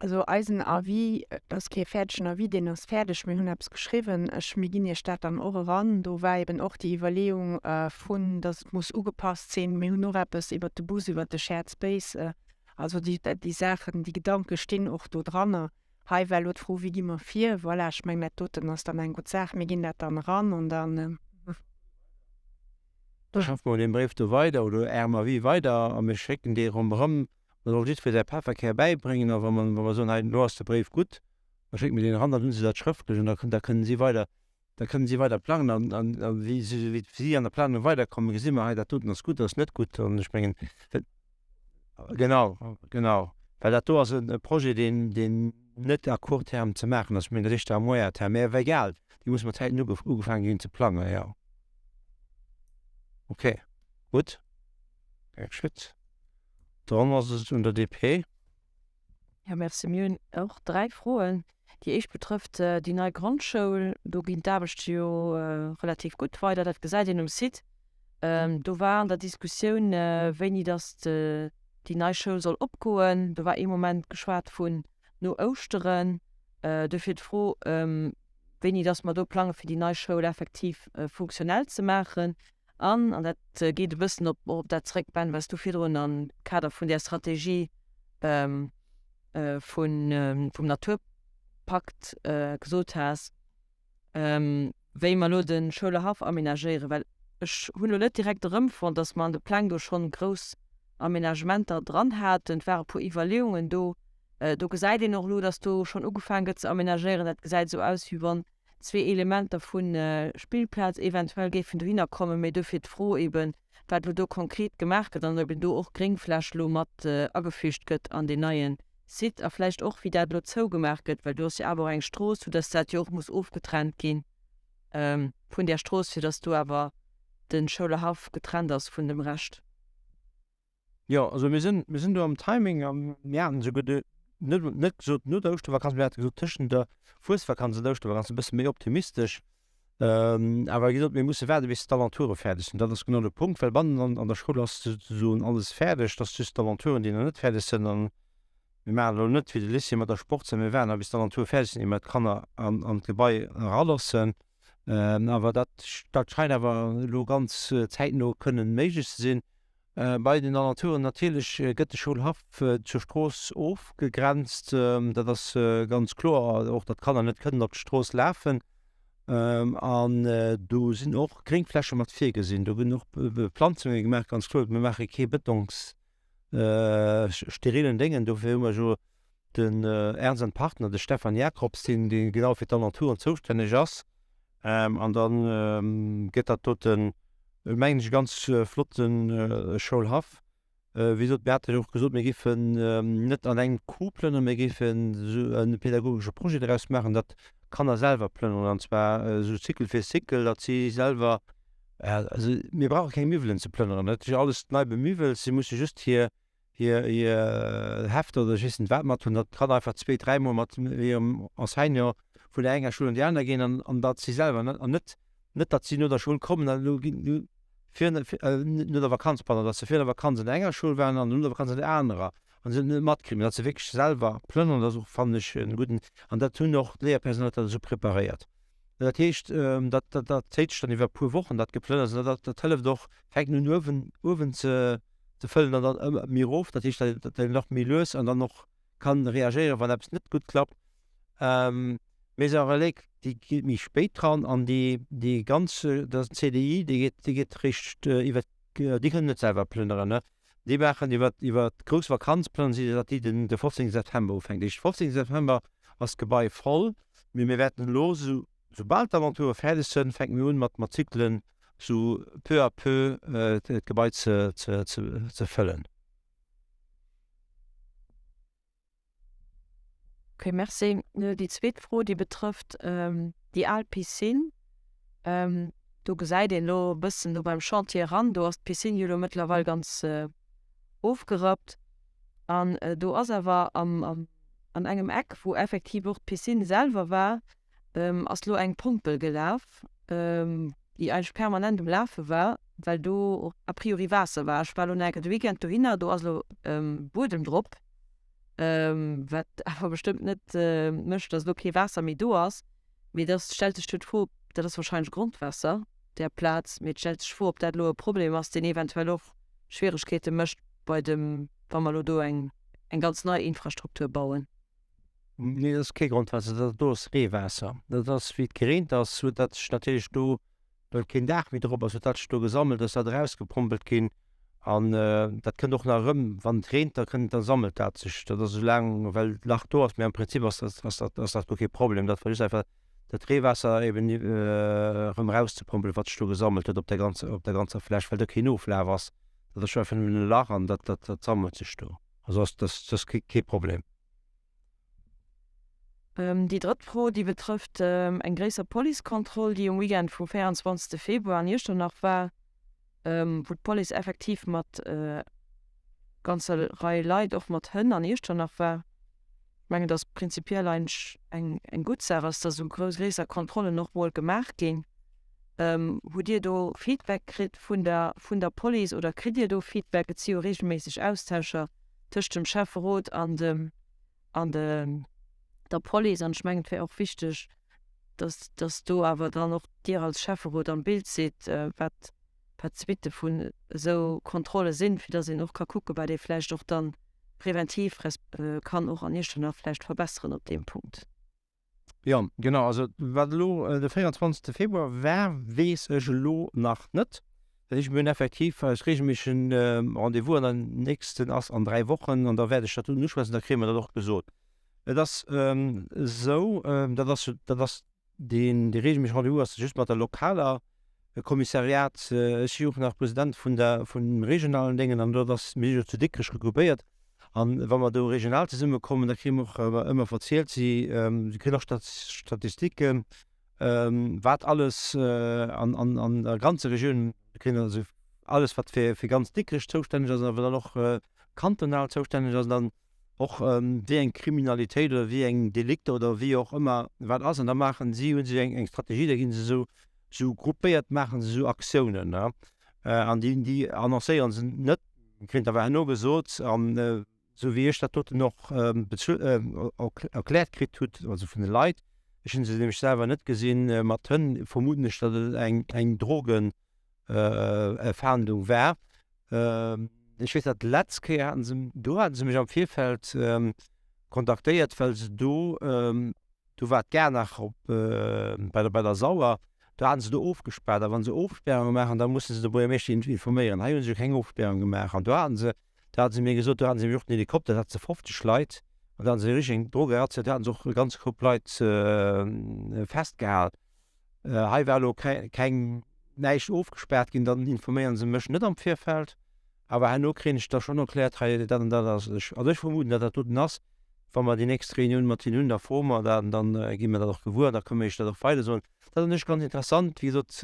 Also eisen Avis, et ass kee fäerdegen Avis, deen ass fäerdeg, mir hunn eppes geschriwwen, ech, mir ginn Iech dat dann och eran. Do war eben och déi Iwwerleeung vun, datt et muss ugepasst sinn. Mir hunn och eppes iwwert de Bus, iwwert de Shared Space, also déi, déi Saachen, déi Gedanke stinn och do dranner. Hei war elo d'Fro, wéi gi mer vir? Voilà, ech mengen, dat doten ass dann eng gutt Saach. Mir ginn dat dann eran an dann. Da schaffe mer dee Bréif do weider oder Ärem Avis weider a mir schécken dee ronderëm. Da soll jiddweree säi Pefferkär bäibréngen a wa mer, wa mer soen, hei elo ass de Bréif gutt, da schécke mir deen eran, dann hu se dat schrëftlech an da, da kënnen si weider, da kënnen si weider plangen an, an, a wéi si, wéi si an der Planung weiderkommen, gesi mer, hei dat doten ass gutt, dat ass net gutt an ech mengen, genau, genau, well dat do ass e Projet, deen, deen net à court terme ze maachen ass, ech mengen dat ass éischter à moyen terme, mä awer egal, déi musse mat Zäiten ugefaange ginn ze plangen, jo. Okay, gutt. Schütt. Dann ass et un der DP. Jo, merci. Mir hunn och 3 Froen. Déi éischt betrëfft déi nei Grondschoul. Do ginn d'Aarbechte jo relativ gutt weider, dat gesäit een um Site. Do war an der Diskussioun, wéini datt déi nei Schoul soll opgoen. Do war ee Moment geschwat vun no Ouschteren. Duerfir d'Fro, wéini datt mer do plange fir déi nei Schoul effektiv funktionell ze maachen. An, an dat geet e bëssen op och op dat zréck, Ben, wat s du virdrun am Kader vun där Strategie vun, vum Naturpakt gesot has, wéi mer elo de Schoulehaff aménagéieren, well ech hunn elo net direkt erëmfonnt, dass mer an de Pläng do schonn grouss Aménagementer dran haten. Et ware puer Iwwerleeungen do. Do gesäit een och elo, dass do schonn ugefaange gëtt ze aménagéieren. Dat gesäit esou aus, wéi wann zwee Elementer vu Spillplaz eventuell géifen dohinner kommen, mee dofir d'Fro eben, wat elo do konkret gemaach gëtt an ob eben do och Gréngfläch elo mat agefüügt gëtt an deen neie Site a vläicht och wéi dat elo zougemaach gëtt, well do ass jo awer och eng Strooss, soudass dat jo och muss ofgetrennt gi vun där Strooss, fir dass do awer de Schoulehaff getrennt ass vun dem Rescht. Jo, also mir sinn, mir sinn do am Timing a mir haten esouguer de, net, net gesot no der Ouschtervakanz, mir hate gesot tëschent der Fuesvakanz an der Ouschtervakanz, e bësse méi optimistesch. Awer wéi gesot, mir musse waarde bis d'Alentoure fäerdeg sinn. Dat ass genau de Punkt, well bannen an, an der Schoul ass souzesoen alles fäerdeg, et ass just d'Alentouren, déi nach net fäerdeg sinn. An mir maachen elo net wéi de Lycée mat der Sportshal, mir waarden nach bis d'Alentoure fäerdeg sinn, ier mer d'Kanner an, an d'Gebai eraloossen. Awer dat, dat scheint awer elo ganz zäitno kënnen méiglech ze sinn. Bei den Alentour'en natierlech gëtt de Schoulhaff zur Strooss ofgegrenzt. Dat ass ganz kloer, och datt d'Kanner net kënnen op d'Strooss lafen. An do sinn och Gréngfläche mat virgesinn. Do ginn och Beplanzunge gemaach, ganz kloer. Mir maache kee Bëtongs sterilen Déngen. Dofir hu mer jo den Ernst and Partner, de Stefan Jacobs, deen genau fir d'Alentouren zoustänneg ass. An da gëtt dat doten. Mengen ech e ganz flotte Schoulhaff. Wéi gesot, mir hate jo och gesot, mir géifen net an engem Coup plënneren, mir géifen esou e pedagogesche Projet doraus maachen, datt d'Kanner selwer plënneren, an zwar esou Cycle fir Cycle, datt si selwer, also mir brauche keng Miwwelen ze plënneren, dat ass jo alles nei bemiwwelt, si musse just hir hir Hefter oder ech weess net wat mat hunn, datt d'Kanner einfach zweet-, dräimol mat hirem Enseignant vun der enger Schoul an déi aner ginn an datt si selwer, an net, net datt si no der Schoul kommen an elo ginn, fir, no der Vakanz, pardon, datt se fir der Vakanz an der enger Schoul waren an no der Vakanz an der anerer an se et net matkritt, mä datt se wierklech selwer plënnern, dat ass och, fannen ech, en gudden, an dat hunn och d'Léierpersonal huet dat esou preparéiert. Dat heescht, dat, dat, dat zéit sech dann iwwer e puer Wochen, dat Geplënners, an dat, dat hëlleft och, fänkt un uewen, uewen ze, ze fëllen an dann ëmmer méi erof, dat heescht, datt, datt een nach méi lues an dann och kann reagéieren, wann eppes net gutt klappt. Maison Relais, déi geet méi spéit dran an déi, déi ganz, dat ass den CDI, dee geet, dee geet réischt iwwer, déi kënnen net selwer plënneren, ne? Déi maachen iwwer, iwwer d'grouss Vakanz plënneren si, datt déi den, de 15 September ufänkt. Dat heescht, 15 September ass d'Gebai voll, mee mir wäerten elo, esou, soubal d'Alentoure fäerdeg sënn, fänke mir un mat Matrikelen esou peu à peu d'Gebai ze, ze, ze, ze fëllen. Ok, merci. Déi zweet Fro, déi betrëfft déi al Piscine. Do gesäit een elo e bëssen do beim Chantier eran, do ass d'Piscine jo elo mëttlerweil ganz ofgerappt. An do ass awer am, an engem Eck, wou effektiv och d'Piscine selwer war, ass lo eng Pompel gelaf, déi eigentlech permanent um Lafe war, well do a priori Waasser war. Ech war lo nach enke de Weekend dohinner, do ass lo Buedem drop, wat awer bestëmmt net mécht, datt lo kee Waasser méi do ass. Mee da stellt sech do d'Fro, dat ass warscheinlech Grondwaasser där Plaz, mee et stellt sech d'Fro, ob dat lo e Problem ass, deen eventuell och Schwieregkeete mécht bei dem, wa mer lo do eng ganz nei Infrastruktur bauen. Nee, dat ass kee Grondwaasser, dat do ass Reewaasser. Dat ass, wéi et gereent ass, huet dat sech natierlech do, well keen Daach méi drop ass, huet dat sech do gesammelt, ass dat erausgepompelt ginn. An dat kënnt och nach erëm, wann et reent, da kënnt, da sammelt dat sech. Dat ass esou laang, well d'Lach do ass, mee am Prinzip ass dat, ass dat, ass dat guer kee Problem. Dat war just einfach dat Reewaasser eben erëm erauszepompelen, wat sech do gesammelt huet op der ganzer, op der ganzer Fläch, well do keen Oflaf ass. Dat ass scho einfach nëmmen e Lach an dat, dat, dat sammelt sech do. Also ass, dat ass kee Problem. Déi drëtt Fro, déi betrëfft eng gréisser Policekontroll, déi um Weekend vum 24. Februar an Iechternach war, wou d'Police effektiv mat ganzer Rei Leit, och mat Hënn an Iechternach war. Ech mengen, datt prinzipiell eigentlech eng gutt Saach ass, datt esou gréisser Kontrollen och mol gemaach ginn. Hutt Dir do Feedback kritt vun der vun der Police oder kritt Dir do Feedback? Et si jo reegelméisseg Austauscher tëscht dem Schäfferot an dem an de der Police an ech mengen et wär och wichteg, dass dass do awer dann och Dir als Schäfferot am Bild sidd, wat wat d'Suitte vun esou Kontrolle sinn, fir dass een och ka kucke wat ee vläicht och dann präventiv resp. Kann och an Iechternach vläicht verbesseren op deem Punkt. Jo, genau. Also wat elo de 24. Februar war, weess ech elo nach net. Dat heescht, mir hunn effektiv eis reegelméissegen Rendez-vous an den nächsten ass an 3 Wochen an da wäert ech dat uschwätzen, da kréie mer dat och gesot. Et ass esou, dat ass, dat ass deen, dee reegelméissege Rendez-vous ass just mat der lokaler Kommissariat. Ech si och nach President vun der, vum regionalen Déngen an do ass, mir si jo zu Dikrech regroupéiert an wa mer do regional zesummekommen, da kréie mer och ëmmer verzielt, si kréien och Statistiken, wat alles an der ganzer Regioun, mir kréien also alles wat fir ganz Dikrech zoustänneg ass, awer dann och kantonal zoustänneg ass, an dann och wéi eng Kriminalitéit oder wéi eng Delikter oder wéi och ëmmer wat ass. An da maachen si, hu si eng Strategie, da gi se esou, esou gruppéiert maache se esou Aktiounen, ne. An déi, déi annoncéiere se net, kritt awer herno gesot. An esou wéi ech dat doten och erkläert kritt hutt, also vun de Leit, ech hu se nämlech selwer net gesinn, mat Hënn vermuten ech, datt et eng, eng Drogen, Fahndung war. Ech weess dat letz Kéier haten se, do haten se mech am Virfeld kontaktéiert, well se do, do war d'Gare nach op bei der bei der Sauer, do haten se do ofgespaart a wa se Ofspärunge maachen, da musse se de Buergermeeschter informéieren. Hei hu se jo keng Ofspärung gemaach an do haten se, do hate se mir gesot, do haten se nämlech och den Helikopter, do hate se 50 Leit an do haten se richteg eng Drogerazzia, do haten se och e ganze Koup Leit festgehal. Hei war elo keng. näischt ofgespaart ginn, dann informéiere se mech net am Virfeld. Awer herno kréien ech da schonn erkläert, hei dat an dat ass. Ech, also ech vermuten, datt dat doten ass. Wa mer déi nächst Reunioun mat hinnen hunn, da froe mer dat an dann gi mer dat och gewuer an da kënne mer iech dat och weidersoen. Dat ass un sech ganz interessant, wéi gesot,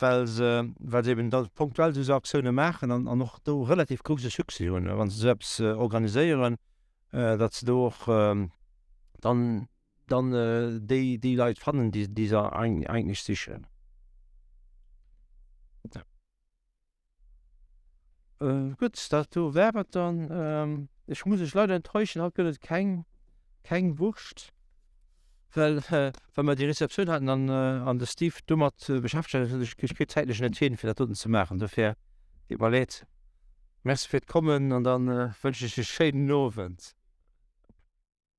well se, well se eben da punktuell esou Aktioune maachen an, an och do relativ grousse Succès hunn, wa se esou eppes organiséieren, datt se do och dann dann déi, déi Leit fannen, déi, déi se eigentlech sichen. Gutt, dat do war et dann. Ech muss iech leider enttäuschen, haut gëtt et keng, keng Wurscht, well well mer déi Receptioun haten an an de Steve domat beschäftegt ass, ech ech kritt zäitlech net hin, fir dat doten ze maachen. Dofir, deet mer leed. Merci fir d'Kommen an dann wënschen ech iech e schéinen Owend.